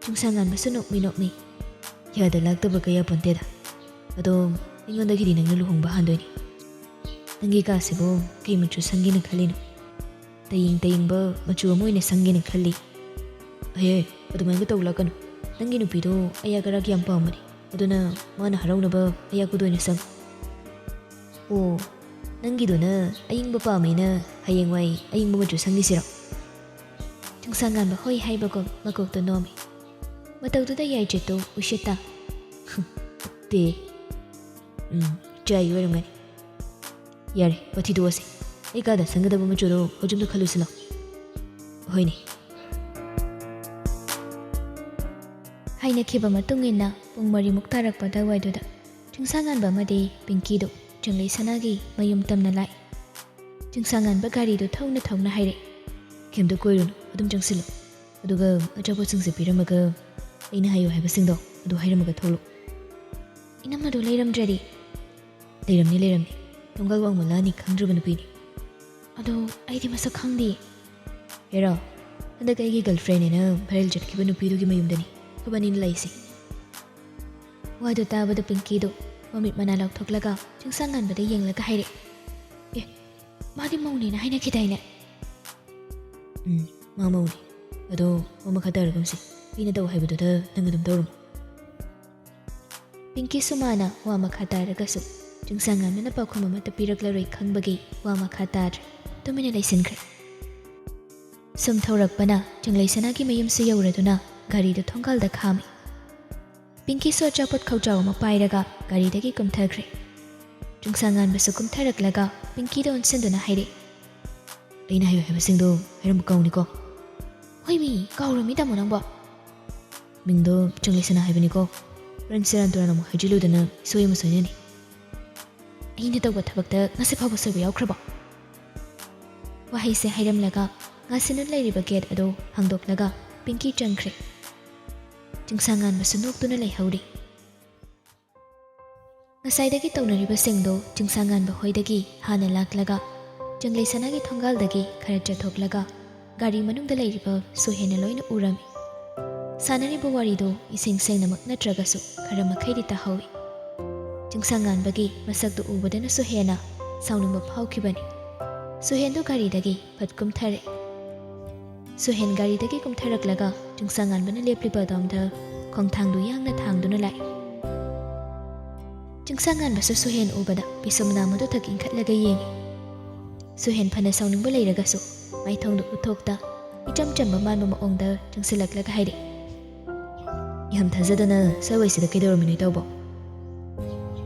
ꯆꯤꯡꯁꯥꯡꯉꯥꯟꯕꯁꯨ ꯅꯣꯛꯃꯤ ꯅꯣꯛꯃꯤ, "ꯌꯥꯗ ꯂꯥꯛꯇꯕ ꯀꯌꯥ ꯄꯣꯟꯇꯦꯗ꯫ ꯑꯗꯣ ꯑꯩꯉꯣꯟꯗꯒꯤꯗꯤ ꯅꯪꯅ ꯂꯨꯍꯣꯡꯕ ꯍꯥꯟꯗꯣꯏꯅꯤ꯫ ꯅꯪꯒꯤ ꯀꯥꯁꯤꯕꯨ ꯀꯩ ꯃꯆꯨ ꯁꯪꯒꯦꯅ ꯈꯜꯂꯤꯅꯣ? ꯇꯌꯦꯡ ꯇꯌꯦꯡꯕ ꯃꯆꯨ ꯑꯃ ꯑꯣꯏꯅ ꯁꯪꯒꯦꯅ ꯈꯜꯂꯤ꯫" "ꯑꯍꯦ, ꯑꯗꯨꯃꯥꯏꯅ ꯇꯧꯂꯛꯀꯅꯨ꯫ ꯅꯪꯒꯤ ꯅꯨꯄꯤꯗꯣ ꯑꯌꯥꯛ ꯑꯔꯥꯛ ꯌꯥꯝ ꯄꯥꯝꯕꯅꯤ꯫ ꯑꯗꯨꯅ ꯃꯥꯅ ꯍꯔꯥꯎꯅꯕ ꯑꯌꯥꯛꯄꯗꯣ ꯑꯣꯏꯅ ꯁꯪꯉꯨ꯫" "ꯑꯣ, ꯅꯪꯒꯤꯗꯨꯅ ꯑꯌꯤꯡꯕ ꯄꯥꯝꯃꯦꯅ ꯍꯌꯦꯡꯋꯥꯏ ꯑꯌꯤꯡꯕ ꯃꯆꯨ ꯁꯪꯈꯤꯁꯤꯔꯣ?" ꯆꯤꯡꯁꯥꯡꯉꯥꯟꯕ ꯍꯣꯏ ꯍꯥꯏꯕꯒꯨꯝ ꯃꯀꯣꯛꯇꯣ ꯅꯣꯝꯃꯤ꯫ ꯃꯇꯧꯗꯨꯗ ꯌꯥꯏꯗ꯭ꯔꯤꯠꯇꯣ ꯎꯏꯁꯤꯠꯇ, "ꯍꯨꯝ, ꯄꯛꯇꯦ꯫ ꯎꯝ, ꯆꯥꯏ ꯑꯣꯏꯔꯝꯒꯅꯤ꯫ ꯌꯥꯔꯦ, ꯋꯥꯊꯤ ꯇꯣꯛꯑꯁꯤ꯫ ꯑꯩ ꯀꯥꯗ ꯁꯪꯒꯗꯕ ꯃꯆꯨꯗꯣ ꯍꯧꯖꯤꯛꯇ ꯈꯜꯂꯨꯁꯤ ꯂꯥꯎ꯫" "ꯍꯣꯏꯅꯦ꯫" ꯍꯥꯏꯅꯈꯤꯕ ꯃꯇꯨꯡ ꯏꯟꯅ ꯄꯨꯡ ꯃꯔꯤꯃꯨꯛ ꯇꯥꯔꯛꯄ ꯑꯗꯨꯋꯥꯏꯗꯨꯗ ꯆꯤꯡꯁꯥꯡꯉꯥꯟꯕ ꯑꯃꯗꯤ ꯄꯤꯡꯀꯤꯗꯨ ꯆꯤꯡꯂꯩ ꯁꯅꯥꯒꯤ ꯃꯌꯨꯝ ꯇꯝꯅ ꯂꯥꯛꯏ꯫ ꯆꯤꯡꯁꯥꯡꯉꯥꯟꯕ ꯒꯥꯔꯤꯗꯨ ꯊꯧꯅ ꯊꯧꯅ ꯍꯥꯏꯔꯛꯏ, "ꯀꯩꯝꯇ ꯀꯣꯏꯔꯨꯅꯨ, ꯑꯗꯨꯝ ꯆꯪꯁꯤꯜꯂꯨ꯫ ꯑꯗꯨꯒ ꯑꯆꯥꯄꯣꯠꯁꯤꯡꯁꯦ ꯄꯤꯔꯝꯃꯒ ꯑꯩꯅ ꯍꯥꯏꯌꯨ ꯍꯥꯏꯕꯁꯤꯡꯗꯣ ꯑꯗꯨ ꯍꯥꯏꯔꯝꯃꯒ ꯊꯣꯛꯂꯛꯎ꯫" "ꯏꯅꯝꯃꯗꯨ ꯂꯩꯔꯝꯗ꯭ꯔꯗꯤ?" "ꯂꯩꯔꯝꯅꯤ, ꯂꯩꯔꯝꯅꯤ꯫ ꯊꯣꯡꯒꯥꯜ ꯋꯥꯡꯃ ꯂꯥꯅꯤ ꯈꯪꯗ꯭ꯔꯕ ꯅꯨꯄꯤꯅꯤ꯫" "ꯑꯗꯣ ꯑꯩꯗꯤ ꯃꯁꯛ ꯈꯪꯗꯦ꯫" "ꯍꯦꯔꯥ, ꯍꯟꯗꯛ ꯑꯩꯒꯤ ꯒꯔꯜꯐ꯭ꯔꯦꯟꯅꯦꯅ ꯚꯥꯏꯔꯦꯜ ꯆꯠꯈꯤꯕ ꯅꯨꯄꯤꯗꯨꯒꯤ ꯃꯌꯨꯝꯗꯅꯤ ꯑꯩꯈꯣꯏꯕꯥꯅꯤꯅ ꯂꯩꯁꯦ꯫" ꯋꯥꯗꯨ ꯇꯥꯕꯗ ꯄꯤꯡꯀꯤꯗꯨ ꯃꯃꯤꯠ ꯃꯅꯥ ꯂꯥꯎꯊꯣꯛꯂꯒ ꯆꯤꯡꯁꯥꯡꯉꯥꯟꯕꯗ ꯌꯦꯡꯂꯒ ꯍꯥꯏꯔꯛꯏ, "ꯑꯦ, ꯃꯥꯗꯤ ꯃꯧꯅꯦꯅ ꯍꯥꯏꯅꯈꯤꯗꯥꯏꯅꯦ?" "ꯎꯝ, ꯃꯥ ꯃꯧꯅꯦ꯫ ꯑꯗꯣ ꯋꯥ ꯃꯈꯥ ꯇꯥꯔꯒꯨꯝꯁꯤ꯫ ꯑꯩꯅ ꯇꯧ ꯍꯥꯏꯕꯗꯨꯗ ꯅꯪ ꯑꯗꯨꯝ ꯇꯧꯔꯝꯃꯣ꯫" ꯄꯤꯡꯀꯤꯁꯨ ꯃꯥꯅ ꯋꯥ ꯃꯈꯥ ꯇꯥꯔꯒꯁꯨ ꯆꯤꯡꯁꯥꯡꯉꯥꯟꯕꯅ ꯄꯥꯎꯈꯨꯝ ꯑꯃꯠꯇ ꯄꯤꯔꯛꯂꯔꯣꯏ ꯈꯪꯕꯒꯤ ꯋꯥ ꯃꯈꯥ ꯇꯥꯗ꯭ꯔꯦ꯫ ꯇꯨꯃꯤꯟꯅ ꯂꯩꯁꯤꯟꯈ꯭ꯔꯦ꯫ ꯁꯨꯝ ꯊꯧꯔꯛꯄꯅ ꯆꯤꯡꯂꯩ ꯁꯅꯥꯒꯤ ꯃꯌꯨꯝꯁꯨ ꯌꯧꯔꯗꯨꯅ ꯒꯥꯔꯤꯗꯨ ꯊꯣꯡꯒꯥꯜꯗ ꯈꯥꯝꯃꯤ꯫ ꯄꯤꯡꯀꯤꯁꯨ ꯑꯆꯥꯄꯣꯠ ꯈꯧꯖꯥꯎ ꯑꯃ ꯄꯥꯏꯔꯒ ꯒꯥꯔꯤꯗꯒꯤ ꯀꯨꯝꯊꯈ꯭ꯔꯦ꯫ ꯆꯤꯡꯁꯥꯡꯉꯥꯟꯕꯁꯨ ꯀꯨꯝꯊꯔꯛꯂꯒ ꯄꯤꯡꯀꯤꯗ ꯑꯣꯟꯁꯤꯟꯗꯨꯅ ꯍꯥꯏꯔꯛꯏ, "ꯑꯩꯅ ꯍꯥꯏꯌꯨ ꯍꯥꯏꯕꯁꯤꯡꯗꯣ ꯍꯥꯏꯔꯝꯕ ꯀꯥꯎꯅꯤꯀꯣ?" "ꯍꯣꯏ ꯃꯤ, ꯀꯥꯎꯔꯝꯃꯤ ꯇꯥꯃꯣ ꯅꯪꯕꯣ꯫ ꯃꯤꯡꯗꯣ ꯆꯤꯡꯂꯩꯁꯅꯥ ꯍꯥꯏꯕꯅꯤꯀꯣ꯫ ꯍꯣꯔꯦꯟ ꯁꯦꯔꯥꯟ ꯇꯨꯔꯥꯟ ꯑꯃꯨꯛ ꯍꯥꯏꯖꯤꯜꯂꯨꯗꯅ ꯏꯁꯣꯏ ꯑꯃ ꯁꯣꯏꯅꯅꯤ꯫ ꯑꯩꯅ ꯇꯧꯕ ꯊꯕꯛꯇ ꯉꯁꯤ ꯐꯥꯎꯕ ꯁꯣꯏꯕ ꯌꯥꯎꯈ꯭ꯔꯕꯣ?" ꯋꯥꯍꯩꯁꯦ ꯍꯥꯏꯔꯝꯂꯒ ꯉꯥꯁꯤꯅ ꯂꯩꯔꯤꯕ ꯒꯦꯠ ꯑꯗꯨ ꯍꯥꯡꯗꯣꯛꯂꯒ ꯄꯤꯡꯀꯤ ꯆꯪꯈ꯭ꯔꯦ꯫ ꯆꯤꯡꯁꯥꯡꯉꯥꯟꯕꯁꯨ ꯅꯣꯛꯇꯨꯅ ꯂꯩꯍꯧꯔꯤ꯫ ꯉꯁꯥꯏꯗꯒꯤ ꯇꯧꯅꯔꯤꯕꯁꯤꯡꯗꯣ ꯆꯤꯡꯁꯥꯡꯉꯥꯟꯕ ꯍꯣꯏꯗꯒꯤ ꯍꯥꯟꯅ ꯂꯥꯛꯂꯒ ꯆꯤꯡꯂꯩꯁꯅꯥꯒꯤ ꯊꯣꯡꯒꯥꯜꯗꯒꯤ ꯈꯔ ꯆꯠꯊꯣꯛꯂꯒ ꯒꯥꯔꯤ ꯃꯅꯨꯡꯗ ꯂꯩꯔꯤꯕ ꯁꯨꯍꯦꯟꯅ ꯂꯣꯏꯅ ꯎꯔꯝꯃꯤ꯫ ꯁꯥꯟꯅꯔꯤꯕ ꯋꯥꯔꯤꯗꯣ ꯏꯁꯦꯡ ꯁꯦꯡꯅꯃꯛ ꯅꯠꯇ꯭ꯔꯒꯁꯨ ꯈꯔ ꯃꯈꯩꯗꯤ ꯇꯥꯍꯧꯏ꯫ ꯆꯤꯡꯁꯥꯡꯉꯥꯟꯕꯒꯤ ꯃꯁꯛꯇꯨ ꯎꯕꯗꯅꯁꯨ ꯍꯦꯟꯅ ꯁꯥꯎꯅꯤꯡꯕ ꯐꯥꯎꯈꯤꯕꯅꯤ꯫ ꯁꯨꯍꯦꯟꯗꯨ ꯒꯥꯔꯤꯗꯒꯤ ꯐꯠ ꯀꯨꯝꯊꯔꯛꯏ꯫ ꯁꯨꯍꯦꯟ ꯒꯥꯔꯤꯗꯒꯤ ꯀꯨꯝꯊꯔꯛꯂꯒ ꯆꯤꯡꯁꯥꯡꯉꯥꯟꯕꯅ ꯂꯦꯞꯂꯤꯕ ꯑꯗꯣꯝꯗ ꯈꯣꯡꯊꯥꯡꯗꯨ ꯌꯥꯡꯅ ꯊꯥꯡꯗꯨꯅ ꯂꯥꯛꯏ꯫ ꯆꯤꯡꯁꯥꯡꯉꯥꯟꯕꯁꯨ ꯁꯨꯍꯦꯟ ꯎꯕꯗ ꯄꯤꯁꯨꯝ ꯅꯥꯝ ꯑꯗꯨ ꯊꯛ ꯏꯟꯈꯠꯂꯒ ꯌꯦꯡꯏ꯫ ꯁꯨꯍꯦꯟ ꯐꯅ ꯁꯥꯎꯅꯤꯡꯕ ꯂꯩꯔꯒꯁꯨ ꯃꯥꯏꯊꯣꯡꯗꯨ ꯎꯠꯊꯣꯛꯇ ꯏꯆꯝ ꯆꯝꯕ ꯃꯥꯟꯕ ꯃꯑꯣꯡꯗ ꯆꯪꯁꯤꯜꯂꯛꯂꯒ ꯍꯥꯏꯔꯛꯏ, "ꯌꯥꯝ ꯊꯥꯖꯗꯅ ꯁ꯭ꯋꯥꯏꯋꯥꯏꯁꯤꯗ ꯀꯩꯗꯧꯔꯝꯃꯤꯅꯣ ꯏꯇꯥꯎꯕꯣ?"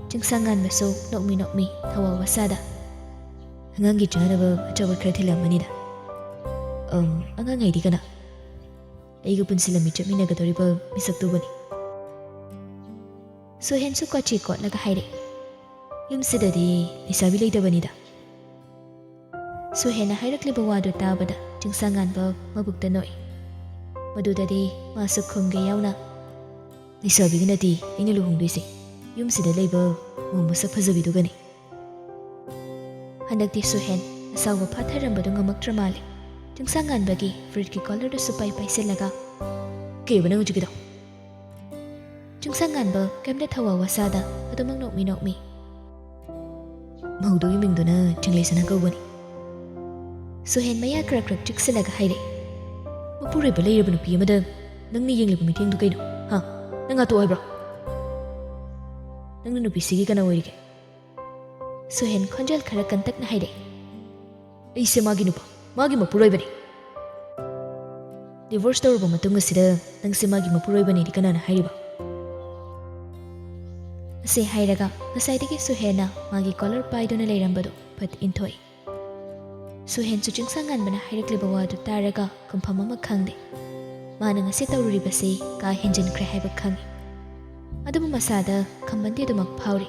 ꯆꯤꯡꯁꯥꯡꯉꯥꯟꯕꯁꯨ ꯅꯣꯛꯃꯤ ꯅꯣꯛꯃꯤ ꯊꯋꯥ ꯋꯥꯁꯥꯗ, "ꯑꯉꯥꯡꯒꯤ ꯆꯥꯅꯕ ꯑꯆꯥꯄꯣꯠ ꯈꯔ ꯊꯤꯜꯂꯛꯑꯝꯕꯅꯤꯗ꯫" "ꯑꯝ, ꯑꯉꯥꯡ ꯍꯥꯏꯗꯤ ꯀꯅꯥ?" "ꯑꯩꯒ ꯄꯨꯟꯁꯤ ꯂꯝꯕꯤ ꯆꯠꯃꯤꯟꯅꯒꯗꯧꯔꯤꯕ ꯃꯤꯁꯛꯇꯨꯕꯨꯅꯤ꯫" ꯁꯨꯍꯦꯟꯁꯨ ꯀꯣꯆꯤ ꯀꯣꯠꯂꯒ ꯍꯥꯏꯔꯛꯏ, "ꯌꯨꯝꯁꯤꯗꯗꯤ ꯂꯩꯁꯥꯕꯤ ꯂꯩꯇꯕꯅꯤꯗ꯫" ꯁꯨꯍꯦꯟꯅ ꯍꯥꯏꯔꯛꯂꯤꯕ ꯋꯥꯗꯨ ꯇꯥꯕꯗ ꯆꯤꯡꯁꯥꯡꯉꯥꯟꯕ ꯃꯕꯨꯛꯇ ꯅꯣꯛꯏ꯫ ꯃꯗꯨꯗꯗꯤ ꯃꯥꯁꯨ ꯈꯨꯝꯒꯦ ꯌꯥꯎꯅ, "ꯂꯩꯁꯥꯕꯤꯒ ꯅꯠꯇꯦ ꯑꯩꯅ ꯂꯨꯍꯣꯡꯗꯣꯏꯁꯦ, ꯌꯨꯝꯁꯤꯗ ꯂꯩꯕ ꯃꯧ ꯃꯁꯛ ꯐꯖꯕꯤꯗꯨꯒꯅꯤ꯫" ꯍꯟꯗꯛꯇꯤ ꯁꯨꯍꯦꯟ ꯑꯁꯥꯎꯕ ꯐꯥꯊꯔꯝꯕꯗꯨ ꯉꯝꯃꯛꯇ꯭ꯔ ꯃꯥꯜꯂꯦ꯫ ꯆꯤꯡꯁꯥꯡꯉꯥꯟꯕꯒꯤ ꯐꯨꯔꯤꯠꯀꯤ ꯀꯣꯂꯔꯗꯨ ꯁꯨꯄꯥꯏ ꯄꯥꯏꯁꯤꯜꯂꯒ, "ꯀꯩꯕ ꯅꯪ ꯍꯧꯖꯤꯛꯀꯤꯗꯣ?" ꯆꯤꯡꯁꯥꯡꯉꯥꯟꯕ ꯀꯩꯝꯇ ꯊꯋꯥ ꯋꯥꯁꯥꯗ ꯑꯗꯨꯃꯛ ꯅꯣꯛꯃꯤ ꯅꯣꯛꯃꯤ, "ꯃꯧꯗꯨꯒꯤ ꯃꯤꯡꯗꯨꯅ ꯆꯤꯡꯂꯩꯁꯅꯥ ꯀꯧꯕꯅꯤ꯫" ꯁꯨꯍꯦꯟ ꯃꯌꯥ ꯀ꯭ꯔꯛ ꯀ꯭ꯔꯛ ꯆꯤꯛꯁꯤꯜꯂꯒ ꯍꯥꯏꯔꯛꯏ, "ꯃꯄꯨꯔꯣꯏꯕ ꯂꯩꯔꯕ ꯅꯨꯄꯤ ꯑꯃꯗ ꯅꯪꯅ ꯌꯦꯡꯂꯤꯕ ꯃꯤꯠꯌꯦꯡꯗꯨ ꯀꯩꯅꯣ? ꯍꯥ? ꯅꯪ ꯉꯥꯇꯣꯛ ꯍꯥꯏꯕ꯭ꯔꯣ? ꯅꯪꯅ ꯅꯨꯄꯤꯁꯤꯒꯤ ꯀꯅꯥ ꯑꯣꯏꯔꯤꯒꯦ?" ꯁꯨꯍꯦꯟ ꯈꯣꯟꯖꯦꯜ ꯈꯔ ꯀꯟꯇꯛꯅ ꯍꯥꯏꯔꯛꯏ, "ꯑꯩꯁꯦ ꯃꯥꯒꯤ ꯅꯨꯄꯥ, ꯃꯥꯒꯤ ꯃꯄꯨꯔꯣꯏꯕꯅꯤ꯫" "ꯗꯤꯚꯣꯔꯁ ꯇꯧꯔꯕ ꯃꯇꯨꯡ ꯑꯁꯤꯗ ꯅꯪꯁꯦ ꯃꯥꯒꯤ ꯃꯄꯨꯔꯣꯏꯕꯅꯦꯗꯤ ꯀꯅꯥꯅ ꯍꯥꯏꯔꯤꯕ?" ꯑꯁꯤ ꯍꯥꯏꯔꯒ ꯉꯁꯥꯏꯗꯒꯤ ꯁꯨꯍꯦꯟꯅ ꯃꯥꯒꯤ ꯀꯣꯂꯔ ꯄꯥꯏꯗꯨꯅ ꯂꯩꯔꯝꯕꯗꯨ ꯐꯠ ꯏꯟꯊꯣꯛꯏ꯫ ꯁꯨꯍꯦꯟꯁꯨ ꯆꯤꯡꯁꯥꯡꯉꯥꯟꯕꯅ ꯍꯥꯏꯔꯛꯂꯤꯕ ꯋꯥꯗꯨ ꯇꯥꯔꯒ ꯈꯨꯝꯐꯝ ꯑꯃ ꯈꯪꯗꯦ꯫ ꯃꯥꯅ ꯉꯁꯤ ꯇꯧꯔꯨꯔꯤꯕꯁꯤ ꯀꯥ ꯍꯦꯟꯖꯤꯟꯈ꯭ꯔꯦ ꯍꯥꯏꯕ ꯈꯪꯏ꯫ ꯑꯗꯨꯕꯨ ꯃꯁꯥꯗ ꯈꯝꯕꯟꯗꯤ ꯑꯗꯨꯃꯛ ꯐꯥꯎꯔꯤ꯫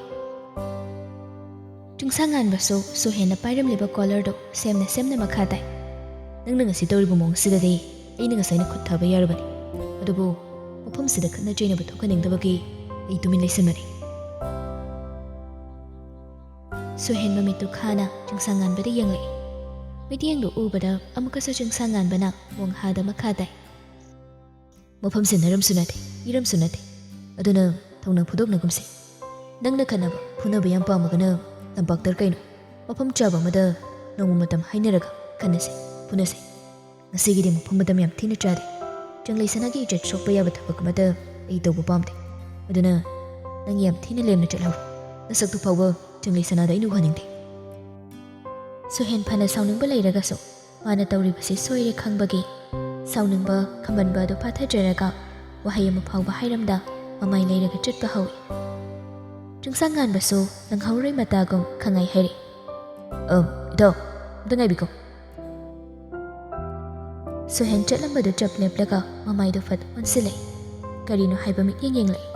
ꯆꯤꯡꯁꯥꯡꯉꯥꯟꯕꯁꯨ ꯁꯨꯍꯦꯟꯅ ꯄꯥꯏꯔꯝꯂꯤꯕ ꯀꯣꯂꯔꯗꯨ ꯁꯦꯝꯅ ꯁꯦꯝꯅ ꯃꯈꯥ ꯇꯥꯏ꯫ "ꯅꯪꯅ ꯉꯁꯤ ꯇꯧꯔꯤꯕ ꯃꯑꯣꯡꯁꯤꯗꯗꯤ ꯑꯩꯅ ꯉꯁꯥꯏꯅ ꯈꯨꯠ ꯊꯥꯕ ꯌꯥꯔꯕꯅꯤ꯫ ꯑꯗꯨꯕꯨ ꯃꯐꯝꯁꯤꯗ ꯈꯠꯅ ꯆꯩꯅꯕ ꯊꯣꯛꯍꯟꯅꯤꯡꯗꯕꯒꯤ ꯑꯩ ꯇꯨꯃꯤꯟ ꯂꯩꯁꯤꯟꯕꯅꯤ"꯫ ꯁꯨꯍꯦꯟ ꯃꯃꯤꯠꯇꯨ ꯈꯥꯅ ꯆꯤꯡꯁꯥꯡꯉꯥꯟꯕꯗ ꯌꯦꯡꯂꯛꯏ꯫ ꯃꯤꯠꯌꯦꯡꯗꯨ ꯎꯕꯗ ꯑꯃꯨꯛꯀꯁꯨ ꯆꯤꯡꯁꯥꯡꯉꯥꯟꯕꯅ ꯃꯣꯡꯍꯥꯗ ꯃꯈꯥ ꯇꯥꯏ꯫ "ꯃꯐꯝꯁꯦ ꯅꯔꯝꯁꯨ ꯅꯠꯇꯦ, ꯏꯔꯝꯁꯨ ꯅꯠꯇꯦ꯫ ꯑꯗꯨꯅ ꯊꯧꯅꯥ ꯐꯨꯗꯣꯛꯅꯒꯨꯝꯁꯦ꯫ ꯅꯪꯅ ꯈꯠꯅꯕ, ꯐꯨꯅꯕ ꯌꯥꯝ ꯄꯥꯝꯃꯒꯅ ꯂꯝꯄꯥꯛꯇꯔ ꯀꯩꯅꯣ, ꯃꯐꯝ ꯆꯥꯕ ꯑꯃꯗ ꯅꯣꯡꯃ ꯃꯇꯝ ꯍꯥꯏꯅꯔꯒ ꯈꯠꯅꯁꯦ, ꯐꯨꯅꯁꯦ꯫ ꯉꯁꯤꯒꯤꯗꯤ ꯃꯐꯝ ꯃꯇꯝ ꯌꯥꯝ ꯊꯤꯅ ꯆꯥꯗꯦ꯫ ꯆꯪꯂꯩ ꯁꯅꯥꯒꯤ ꯏꯖꯠ ꯁꯣꯛꯄ ꯌꯥꯕ ꯊꯕꯛ ꯑꯃꯗ ꯑꯩ ꯇꯧꯕ ꯄꯥꯝꯗꯦ꯫ ꯑꯗꯨꯅ ꯅꯪ ꯌꯥꯝ ꯊꯤꯅ ꯂꯦꯝꯅ ꯆꯠꯍꯧꯔꯣ꯫ ꯅꯁꯛꯇꯨ ꯐꯥꯎꯕ ꯆꯪꯂꯩ ꯁꯅꯥꯗ ꯑꯩꯅ ꯎꯍꯟꯅꯤꯡꯗꯦ"꯫ ꯁꯨꯍꯦꯟ ꯐꯅ ꯁꯥꯎꯅꯤꯡꯕ ꯂꯩꯔꯒꯁꯨ ꯃꯥꯅ ꯇꯧꯔꯤꯕꯁꯤ ꯁꯣꯏꯔꯦ ꯈꯪꯕꯒꯤ ꯁꯥꯎꯅꯤꯡꯕ ꯈꯝꯕꯟꯕ ꯑꯗꯨ ꯐꯥꯊꯖꯔꯒ ꯋꯥꯍꯩ ꯑꯃ ꯐꯥꯎꯕ ꯍꯥꯏꯔꯝꯗ ꯃꯃꯥꯏ ꯂꯩꯔꯒ ꯆꯠꯄ ꯍꯧꯏ꯫ ꯆꯤꯡꯁꯥꯡꯉꯥꯟꯕꯁꯨ ꯅꯪꯍꯧꯔꯣꯏ ꯃꯇꯥꯒꯨꯝ ꯈꯪꯉꯥꯏ ꯍꯥꯏꯔꯛꯏ꯫ "ꯑ, ꯏꯇꯥꯎ, ꯑꯝꯇ ꯉꯥꯏꯕꯤꯀꯣ"꯫ ꯁꯨꯍꯦꯟ ꯆꯠꯂꯝꯕꯗꯨ ꯆꯞ ꯂꯦꯞꯂꯒ ꯃꯃꯥꯏꯗꯨ ꯐꯠ ꯑꯣꯟꯁꯤꯜꯂꯛꯏ꯫ ꯀꯔꯤꯅꯣ ꯍꯥꯏꯕ ꯃꯤꯠꯌꯦꯡ ꯌꯦꯡꯂꯛꯏ꯫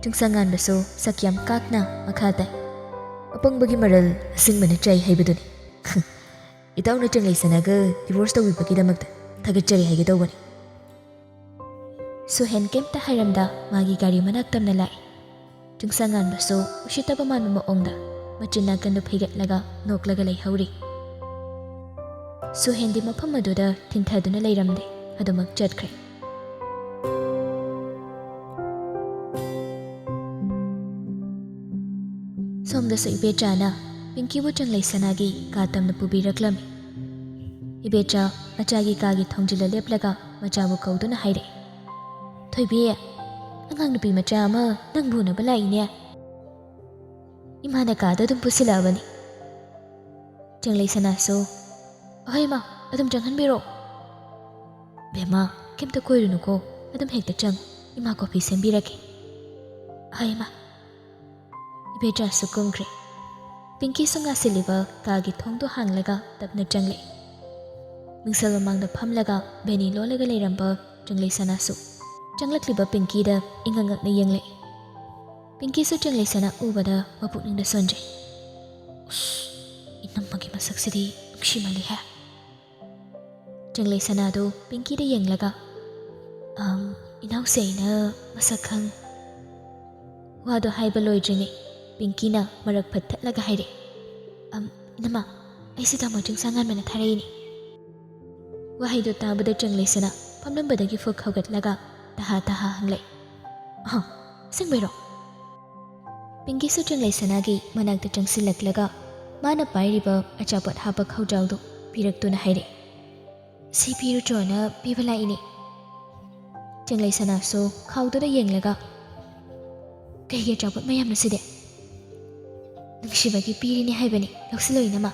ꯆꯤꯡꯁꯥꯡꯉꯥꯟꯕꯁꯨ ꯁꯛ ꯌꯥꯝ ꯀꯥꯛꯅ ꯃꯈꯥ ꯇꯥꯏ꯫ "ꯑꯄꯪꯕꯒꯤ ꯃꯔꯜ ꯑꯁꯤꯡꯕꯅ ꯆꯥꯏ ꯍꯥꯏꯕꯗꯨꯅꯤ꯫ ꯏꯇꯥꯎꯅ ꯆꯪꯂꯩ ꯁꯅꯥꯒ divorce ꯇꯧꯕꯤꯕꯒꯤꯗꯃꯛꯇ ꯊꯥꯒꯠꯆꯔꯤ ꯍꯥꯏꯒꯦ ꯇꯧꯕꯅꯤ"꯫ ꯁꯨꯍꯦꯟ ꯀꯩꯝꯇ ꯍꯥꯏꯔꯝꯗ ꯃꯥꯒꯤ ꯒꯥꯔꯤ ꯃꯅꯥꯛ ꯇꯝꯅ ꯂꯥꯛꯏ꯫ ꯆꯤꯡꯁꯥꯡꯉꯥꯟꯕꯁꯨ ꯎꯁꯤꯠꯇꯕ ꯃꯥꯟꯕ ꯃꯑꯣꯡꯗ ꯃꯆꯤꯟ ꯅꯥꯀꯟꯗꯨ ꯐꯩꯒꯠꯂꯒ ꯅꯣꯛꯂꯒ ꯂꯩꯍꯧꯔꯤ꯫ ꯁꯨꯍꯦꯟꯗꯤ ꯃꯐꯝ ꯑꯗꯨꯗ ꯊꯤꯟꯊꯗꯨꯅ ꯂꯩꯔꯝꯗꯦ, ꯑꯗꯨꯃꯛ ꯆꯠꯈ꯭ꯔꯦ꯫ ꯁꯣꯝꯗꯁꯨ ꯏꯕꯦꯆꯥꯅ ꯄꯤꯡꯀꯤꯕꯨ ꯆꯪꯂꯩ ꯁꯅꯥꯒꯤ ꯀꯥ ꯇꯝꯅ ꯄꯨꯕꯤꯔꯛꯂꯝꯃꯤ꯫ ꯏꯕꯦꯆꯥ ꯃꯆꯥꯒꯤ ꯀꯥꯒꯤ ꯊꯣꯡꯖꯤꯜꯂ ꯂꯦꯞꯂꯒ ꯃꯆꯥꯕꯨ ꯀꯧꯗꯨꯅ ꯍꯥꯏꯔꯛꯏ, "ꯊꯣꯏꯕꯤ, ꯑꯉꯥꯡ ꯅꯨꯄꯤ ꯃꯆꯥ ꯑꯃ ꯅꯪꯕꯨ ꯎꯅꯕ ꯂꯥꯛꯏꯅꯦ꯫ ꯏꯃꯥꯅ ꯀꯥꯗ ꯑꯗꯨꯝ ꯄꯨꯁꯤꯜꯂꯛꯑꯕꯅꯤ"꯫ ꯆꯪꯂꯩ ꯁꯅꯥꯁꯨ, "ꯑꯍꯣꯏ ꯏꯃꯥ, ꯑꯗꯨꯝ ꯆꯪꯍꯟꯕꯤꯔꯣ"꯫ "ꯕꯦꯝꯃ, ꯀꯩꯝꯇ ꯀꯣꯏꯔꯨꯅꯨꯀꯣ, ꯑꯗꯨꯝ ꯍꯦꯛꯇ ꯆꯪꯉꯨ, ꯏꯃꯥ ꯀꯣꯐꯤ ꯁꯦꯝꯕꯤꯔꯒꯦ"꯫ "ꯑꯍꯣꯏ ꯏꯃꯥ"꯫ ꯕꯦꯇꯥꯁꯨ ꯀꯨꯝꯈ꯭ꯔꯦ꯫ ꯄꯤꯡꯀꯤꯁꯨ ꯉꯥꯁꯤꯜꯂꯤꯕ ꯀꯥꯒꯤ ꯊꯣꯡꯗꯣ ꯍꯥꯡꯂꯒ ꯇꯞꯅ ꯆꯪꯂꯛꯏ꯫ ꯃꯤꯡꯁꯦꯜ ꯃꯃꯥꯡꯗ ꯐꯝꯂꯒ ꯚꯦꯅꯤ ꯂꯣꯜꯂꯒ ꯂꯩꯔꯝꯕ ꯆꯪꯂꯩ ꯁꯅꯥꯁꯨ ꯆꯪꯂꯛꯂꯤꯕ ꯄꯤꯡꯀꯤꯗ ꯏꯉꯛ ꯉꯛꯅ ꯌꯦꯡꯂꯛꯏ꯫ ꯄꯤꯡꯀꯤꯁꯨ ꯆꯪꯂꯩ ꯁꯅꯥ ꯎꯕꯗ ꯃꯄꯨꯛꯅꯤꯡꯗ ꯁꯣꯟꯖꯩ꯫ "ꯎꯁ, ꯏꯅꯝꯃꯒꯤ ꯃꯁꯛꯁꯤꯗꯤ ꯅꯨꯡꯁꯤꯃꯜꯂꯤꯍꯦ!" ꯆꯪꯂꯩ ꯁꯅꯥꯗꯨ ꯄꯤꯡꯀꯤꯗ ꯌꯦꯡꯂꯒ, "ꯑꯝ, ꯏꯅꯥꯎꯁꯦ ꯑꯩꯅ ꯃꯁꯛ ꯈꯪ..." ꯋꯥꯗꯣ ꯍꯥꯏꯕ ꯂꯣꯏꯗ꯭ꯔꯤꯉꯩ ꯄꯤꯡꯀꯤꯅ ꯃꯔꯛ ꯐꯠ ꯊꯠꯂꯒ ꯍꯥꯏꯔꯛꯏ, "ꯑꯝ, ꯏꯅꯝꯃ, ꯑꯩꯁꯦ ꯇꯥꯃꯣ ꯆꯤꯡꯁꯥꯡꯉꯥꯟꯕꯅ ꯊꯥꯔꯛꯏꯅꯦ꯫" ꯋꯥꯍꯩꯗꯨ ꯇꯥꯕꯗ ꯆꯪꯂꯩ ꯁꯅꯥ ꯐꯝꯂꯝꯕꯗꯒꯤ ꯐꯨꯛ ꯍꯧꯒꯠꯂꯒ ꯇꯍꯥ ꯇꯍꯥ ꯍꯪꯂꯛꯏ, "ꯑꯍ, ꯑꯁꯦꯡꯕꯩꯔꯣ?" ꯄꯤꯡꯀꯤꯁꯨ ꯆꯪꯂꯩ ꯁꯅꯥꯒꯤ ꯃꯅꯥꯛꯇ ꯆꯪꯁꯤꯜꯂꯛꯂꯒ ꯃꯥꯅ ꯄꯥꯏꯔꯤꯕ ꯑꯆꯥꯄꯣꯠ ꯍꯥꯞꯄ ꯈꯧꯖꯥꯎꯗꯨ ꯄꯤꯔꯛꯇꯨꯅ ꯍꯥꯏꯔꯛꯏ, "ꯁꯤ ꯄꯤꯔꯨꯆꯣꯅ ꯄꯤꯕ ꯂꯥꯛꯏꯅꯦ꯫" ꯆꯪꯂꯩ ꯁꯅꯥꯁꯨ ꯈꯥꯎꯗꯨꯗ ꯌꯦꯡꯂꯒ, "ꯀꯩꯒꯤ ꯑꯆꯥꯄꯣꯠ ꯃꯌꯥꯝꯅꯣ ꯁꯤꯗꯤ?" "ꯅꯨꯡꯁꯤꯕꯒꯤ ꯄꯤꯔꯤꯅꯦ ꯍꯥꯏꯕꯅꯤ, ꯂꯧꯁꯤꯜꯂꯣ ꯏꯅꯝꯃ꯫"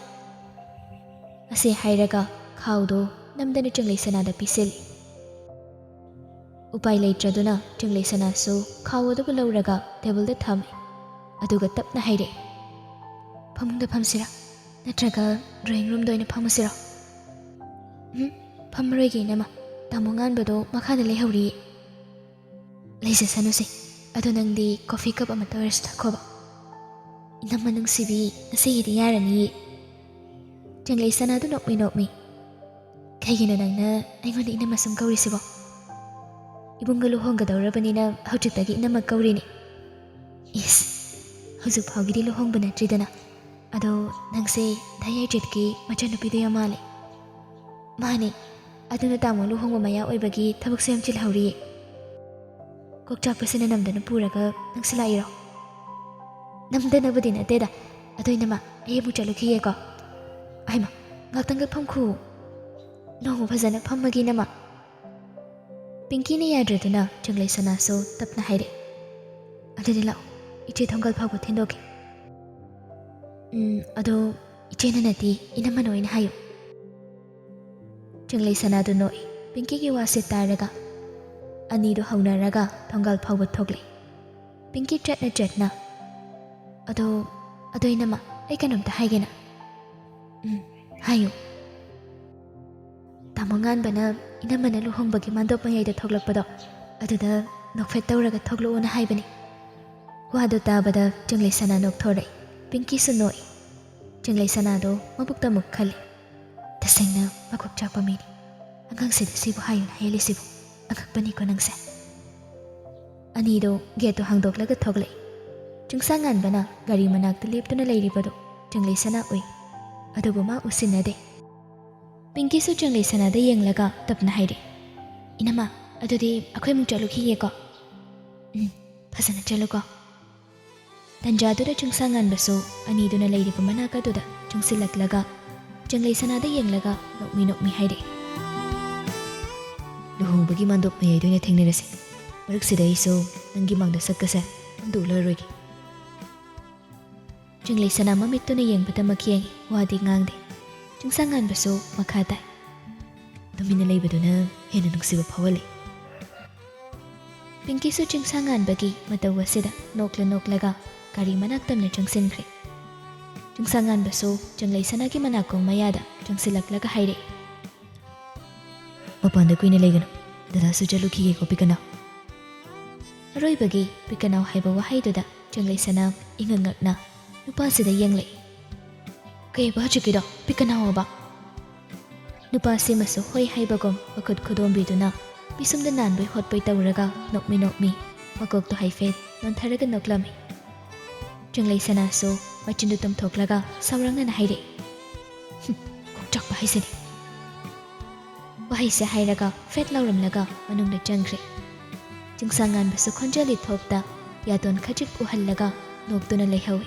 ꯑꯁꯤ ꯍꯥꯏꯔꯒ ꯈꯥꯎꯗꯨ ꯅꯝꯗꯅ ꯆꯪꯂꯩ ꯁꯅꯥꯗ ꯄꯤꯁꯤꯜꯂꯤ꯫ ꯎꯄꯥꯏ ꯂꯩꯇ꯭ꯔꯗꯨꯅ ꯆꯪꯂꯩ ꯁꯅꯥꯁꯨ ꯈꯥꯎ ꯑꯗꯨꯕꯨ ꯂꯧꯔꯒ ꯇꯦꯕꯜꯗ ꯊꯝꯃꯤ꯫ ꯑꯗꯨꯒ ꯇꯞꯅ ꯍꯥꯏꯔꯛꯏ, "ꯐꯃꯨꯡꯗ ꯐꯝꯁꯤꯔꯥ? ꯅꯠꯇ꯭ꯔꯒ ꯗ꯭ꯔꯣꯌꯤꯡ ꯔꯨꯝꯗ ꯑꯣꯏꯅ ꯐꯝꯃꯁꯤꯔꯣ?" "ꯎꯝ, ꯐꯝꯃꯔꯣꯏꯒꯦ ꯏꯅꯝꯃ, ꯇꯥꯃꯣ ꯉꯥꯟꯕꯗꯣ ꯃꯈꯥꯗ ꯂꯩꯍꯧꯔꯤꯌꯦ꯫" "ꯂꯩꯖꯁꯅꯨꯁꯦ, ꯑꯗꯣ ꯅꯪꯗꯤ ꯀꯣꯐꯤ ꯀꯞ ꯑꯃꯇ ꯑꯣꯏꯔꯁꯨ ꯊꯛꯈꯣꯕ꯫ ꯏꯅꯝꯃ ꯅꯨꯡꯁꯤꯕꯤ, ꯉꯁꯤꯒꯤꯗꯤ ꯌꯥꯔꯅꯤꯌꯦ꯫" ꯆꯪꯂꯩ ꯁꯅꯥꯗꯨ ꯅꯣꯛꯃꯤ ꯅꯣꯛꯃꯤ, "ꯀꯩꯒꯤꯅꯣ ꯅꯪꯅ ꯑꯩꯉꯣꯟꯗ ꯏꯅꯝꯃ ꯁꯨꯝ ꯀꯧꯔꯤꯁꯤꯕꯣ? ꯏꯕꯨꯡꯒ ꯂꯨꯍꯣꯡꯒꯗꯧꯔꯕꯅꯤꯅ ꯍꯧꯖꯤꯛꯇꯒꯤ ꯏꯅꯝꯃ ꯀꯧꯔꯤꯅꯤ꯫" "ꯏꯁ, ꯍꯧꯖꯤꯛ ꯐꯥꯎꯒꯤꯗꯤ ꯂꯨꯍꯣꯡꯕ ꯅꯠꯇ꯭ꯔꯤꯗꯅ꯫ ꯑꯗꯣ ꯅꯪꯁꯦ ꯙꯥꯏ ꯌꯥꯏꯗ꯭ꯔꯤꯠꯀꯤ ꯃꯆꯥꯅꯨꯄꯤꯗꯣ ꯌꯥꯝ ꯃꯥꯜꯂꯦ꯫" "ꯃꯥꯅꯦ, ꯑꯗꯨꯅ ꯇꯥꯃꯣ ꯂꯨꯍꯣꯡꯕ ꯃꯌꯥ ꯑꯣꯏꯕꯒꯤ ꯊꯕꯛꯁꯨ ꯌꯥꯝ ꯆꯤꯜꯍꯧꯔꯤꯌꯦ꯫" "ꯀꯣꯛꯆꯥꯛꯄꯁꯤꯅ ꯅꯝꯗꯅ ꯄꯨꯔꯒ ꯅꯪꯁꯨ ꯂꯥꯛꯏꯔꯣ?" "ꯅꯝꯗꯅꯕꯨꯗꯤ ꯅꯠꯇꯦꯗ, ꯑꯗꯣ ꯏꯅꯝꯃ, ꯑꯩ ꯑꯃꯨꯛ ꯆꯠꯂꯨꯈꯤꯒꯦꯀꯣ꯫" "ꯑꯩꯃ, ꯉꯥꯛꯇꯪꯒ ꯐꯝꯈꯨ, ꯅꯣꯡꯃ ꯐꯖꯅ ꯐꯝꯃꯒꯦ ꯏꯅꯝꯃ꯫" ꯄꯤꯡꯀꯤꯅ ꯌꯥꯗ꯭ꯔꯗꯨꯅ ꯆꯪꯂꯩ ꯁꯅꯥꯁꯨ ꯇꯞꯅ ꯍꯥꯏꯔꯛꯏ, "ꯑꯗꯨꯗꯤ ꯂꯥꯛꯑꯣ, ꯏꯆꯦ ꯊꯣꯡꯒꯜ ꯐꯥꯎꯕ ꯊꯤꯟꯗꯣꯛꯀꯦ꯫" "ꯎꯝ, ꯑꯗꯣ ꯏꯆꯦꯅ ꯅꯠꯇꯦ, ꯏꯅꯝꯃꯅ ꯑꯣꯏꯅ ꯍꯥꯏꯌꯨ꯫" ꯆꯪꯂꯩ ꯁꯅꯥꯗꯨ ꯅꯣꯛꯏ꯫ ꯄꯤꯡꯀꯤꯒꯤ ꯋꯥꯁꯦ ꯇꯥꯔꯒ ꯑꯅꯤꯗꯨ ꯍꯧꯅꯔꯒ ꯊꯣꯡꯒꯥꯜ ꯐꯥꯎꯕ ꯊꯣꯛꯂꯛꯏ꯫ ꯄꯤꯡꯀꯤ ꯆꯠꯅ ꯆꯠꯅ ꯑꯗꯣ, ꯑꯗꯣ ꯏꯅꯝꯃ, ꯑꯩ ꯀꯩꯅꯣꯝꯇ ꯍꯥꯏꯒꯦꯅ꯫ ꯎꯝ, ꯍꯥꯏꯌꯨ꯫ ꯇꯥꯃꯣ ꯉꯥꯟꯕꯅ ꯏꯅꯝꯃꯅ ꯂꯨꯍꯣꯡꯕꯒꯤ ꯃꯥꯟꯗꯣꯞ ꯃꯌꯥꯏꯗ ꯊꯣꯛꯂꯛꯄꯗꯣ, ꯑꯗꯨꯗ ꯅꯣꯛꯐꯦꯠ ꯇꯧꯔꯒ ꯊꯣꯛꯂꯛꯑꯣꯅ ꯍꯥꯏꯕꯅꯤ꯫ ꯋꯥꯗꯣ ꯇꯥꯕꯗ ꯆꯪꯂꯩꯁꯅꯥ ꯅꯣꯛꯊꯣꯔꯛꯏ꯫ ꯄꯤꯡꯀꯤꯁꯨ ꯅꯣꯛꯏ꯫ ꯆꯪꯂꯩꯁꯅꯥꯗꯣ ꯃꯕꯨꯛꯇ ꯑꯃꯨꯛ ꯈꯜꯂꯤ꯫ ꯇꯁꯦꯡꯅ ꯃꯀꯣꯛ ꯆꯥꯛꯄ ꯃꯤꯅꯤ꯫ ꯑꯉꯥꯡꯁꯤꯗ ꯁꯤꯕꯨ ꯍꯥꯏꯌꯨꯅ ꯍꯥꯏꯍꯜꯂꯤꯁꯤꯕꯨ꯫ ꯑꯉꯛꯄꯅꯤꯀꯣ ꯅꯪꯁꯦ꯫ ꯑꯅꯤꯗꯣ ꯒꯦꯠꯇꯣ ꯍꯥꯡꯗꯣꯛꯂꯒ ꯊꯣꯛꯂꯛꯏ꯫ ꯆꯨꯡꯁꯥꯉꯥꯟꯕꯅ ꯒꯥꯔꯤ ꯃꯅꯥꯛꯇ ꯂꯦꯞꯇꯨꯅ ꯂꯩꯔꯤꯕꯗꯨ ꯆꯪꯂꯩꯁꯅꯥ ꯎꯏ꯫ ꯑꯗꯨꯕꯨ ꯃꯥ ꯎꯁꯤꯟꯅꯗꯦ꯫ ꯄꯤꯡꯀꯤꯁꯨ ꯆꯪꯂꯩꯁꯅꯥꯗ ꯌꯦꯡꯂꯒ ꯇꯞꯅ ꯍꯥꯏꯔꯦ, "ꯏꯅꯝꯃ, ꯑꯗꯨꯗꯤ ꯑꯩꯈꯣꯏ ꯑꯃꯨꯛ ꯆꯠꯂꯨꯈꯤꯒꯦꯀꯣ?" "ꯎꯝ, ꯐꯖꯅ ꯆꯠꯂꯨꯀꯣ꯫" ꯇꯟꯖꯥꯗꯨꯗ ꯆꯨꯡꯁꯥꯉꯥꯟꯕꯁꯨ ꯑꯅꯤꯗꯨꯅ ꯂꯩꯔꯤꯕ ꯃꯅꯥꯛ ꯑꯗꯨꯗ ꯆꯪꯁꯤꯜꯂꯛꯂꯒ ꯆꯪꯂꯩꯁꯅꯥꯗ ꯌꯦꯡꯂꯒ ꯅꯣꯛꯃꯤ ꯅꯣꯛꯃꯤ ꯍꯥꯏꯔꯛꯏ, "ꯂꯨꯍꯣꯡꯕꯒꯤ ꯃꯥꯟꯗꯣꯞ ꯃꯌꯥꯏꯗ ꯑꯣꯏꯅ ꯊꯦꯡꯅꯔꯁꯤ꯫ ꯃꯔꯛꯁꯤꯗ ꯑꯩꯁꯨ ꯅꯪꯒꯤ ꯃꯥꯡꯗ ꯁꯛꯀꯁꯦ ꯑꯝꯇ ꯎꯠꯂꯔꯣꯏꯒꯦ꯫" ꯆꯪꯂꯩꯁꯅꯥ ꯃꯃꯤꯠꯇꯨꯅ ꯌꯦꯡꯕꯗꯃꯛ ꯌꯦꯡꯉꯤ, ꯋꯥꯗꯤ ꯉꯥꯡꯗꯦ꯫ ꯆꯨꯡꯁꯥꯉꯥꯟꯕꯁꯨ ꯃꯈꯥ ꯇꯥꯏ, "ꯇꯨꯃꯤꯟꯅ ꯂꯩꯕꯗꯨꯅ ꯍꯦꯟꯅ ꯅꯨꯡꯁꯤꯕ ꯐꯥꯎꯍꯜꯂꯤ꯫" ꯄꯤꯡꯀꯤꯁꯨ ꯆꯤꯡꯁꯥꯡꯉꯥꯟꯕꯒꯤ ꯃꯇꯧ ꯑꯁꯤꯗ ꯅꯣꯛꯂ ꯅꯣꯛꯂꯒ ꯒꯥꯔꯤ ꯃꯅꯥꯛ ꯇꯝꯅ ꯆꯪꯁꯤꯟꯈ꯭ꯔꯦ꯫ ꯆꯤꯡꯁꯥꯡꯉꯥꯟꯕꯁꯨ ꯆꯪꯂꯩꯁꯅꯥꯒꯤ ꯃꯅꯥꯀꯣꯡ ꯃꯌꯥꯗ ꯆꯪꯁꯤꯜꯂꯛꯂꯒ ꯍꯥꯏꯔꯛꯏ, "ꯃꯄꯥꯟꯗ ꯀꯨꯏꯅ ꯂꯩꯒꯅꯨ, ꯗꯗꯥꯁꯨ ꯆꯠꯂꯨꯈꯤꯒꯦꯀꯣ ꯄꯤꯀꯅꯥꯎ꯫" ꯑꯔꯣꯏꯕꯒꯤ ꯄꯤꯀꯅꯥꯎ ꯍꯥꯏꯕ ꯋꯥꯍꯩꯗꯨꯗ ꯆꯪꯂꯩꯁꯅꯥ ꯏꯉꯛ ꯉꯛꯅ ꯅꯨꯄꯥꯁꯤꯗ ꯌꯦꯡꯂꯛꯏ꯫ "ꯀꯩꯕ ꯍꯧꯖꯤꯛꯀꯤꯗꯣ? ꯄꯤꯀꯅꯥꯎ ꯑꯕ?" ꯅꯨꯄꯥꯁꯤꯃꯁꯨ ꯍꯣꯏ ꯍꯥꯏꯕꯒꯨꯝ ꯃꯈꯨꯠ ꯈꯨꯗꯣꯝꯕꯤꯗꯨꯅ ꯄꯤꯁꯨꯝꯗ ꯅꯥꯟꯕꯣꯏ ꯍꯣꯠꯄꯣꯏ ꯇꯧꯔꯒ ꯅꯣꯛꯃꯤ ꯅꯣꯛꯃꯤ ꯃꯀꯣꯛꯇꯣ ꯍꯥꯏꯐꯦꯠ ꯅꯣꯟꯊꯔꯒ ꯅꯣꯛꯂꯝꯃꯤ꯫ ꯆꯪꯂꯩꯁꯅꯥꯁꯨ ꯃꯆꯤꯟꯗꯨ ꯇꯨꯝꯊꯣꯛꯂꯒ ꯁꯥꯎꯔꯥꯡꯅꯅ ꯍꯥꯏꯔꯛꯏ, "ꯍꯨꯝ, ꯀꯣꯛꯆꯥꯛꯄ ꯍꯥꯏꯁꯤꯅꯤ꯫" ꯋꯥꯍꯩꯁꯦ ꯍꯥꯏꯔꯒ ꯐꯦꯠ ꯂꯥꯎꯔꯝꯂꯒ ꯃꯅꯨꯡꯗ ꯆꯪꯈ꯭ꯔꯦ꯫ ꯆꯤꯡꯁꯥꯡꯉꯥꯟꯕꯁꯨ ꯈꯣꯟꯖꯦꯜ ꯏꯊꯣꯛꯇ ꯌꯥꯇꯣꯟ ꯈꯖꯤꯛ ꯎꯍꯜꯂꯒ ꯅꯣꯛꯇꯨꯅ ꯂꯩꯍꯧꯏ꯫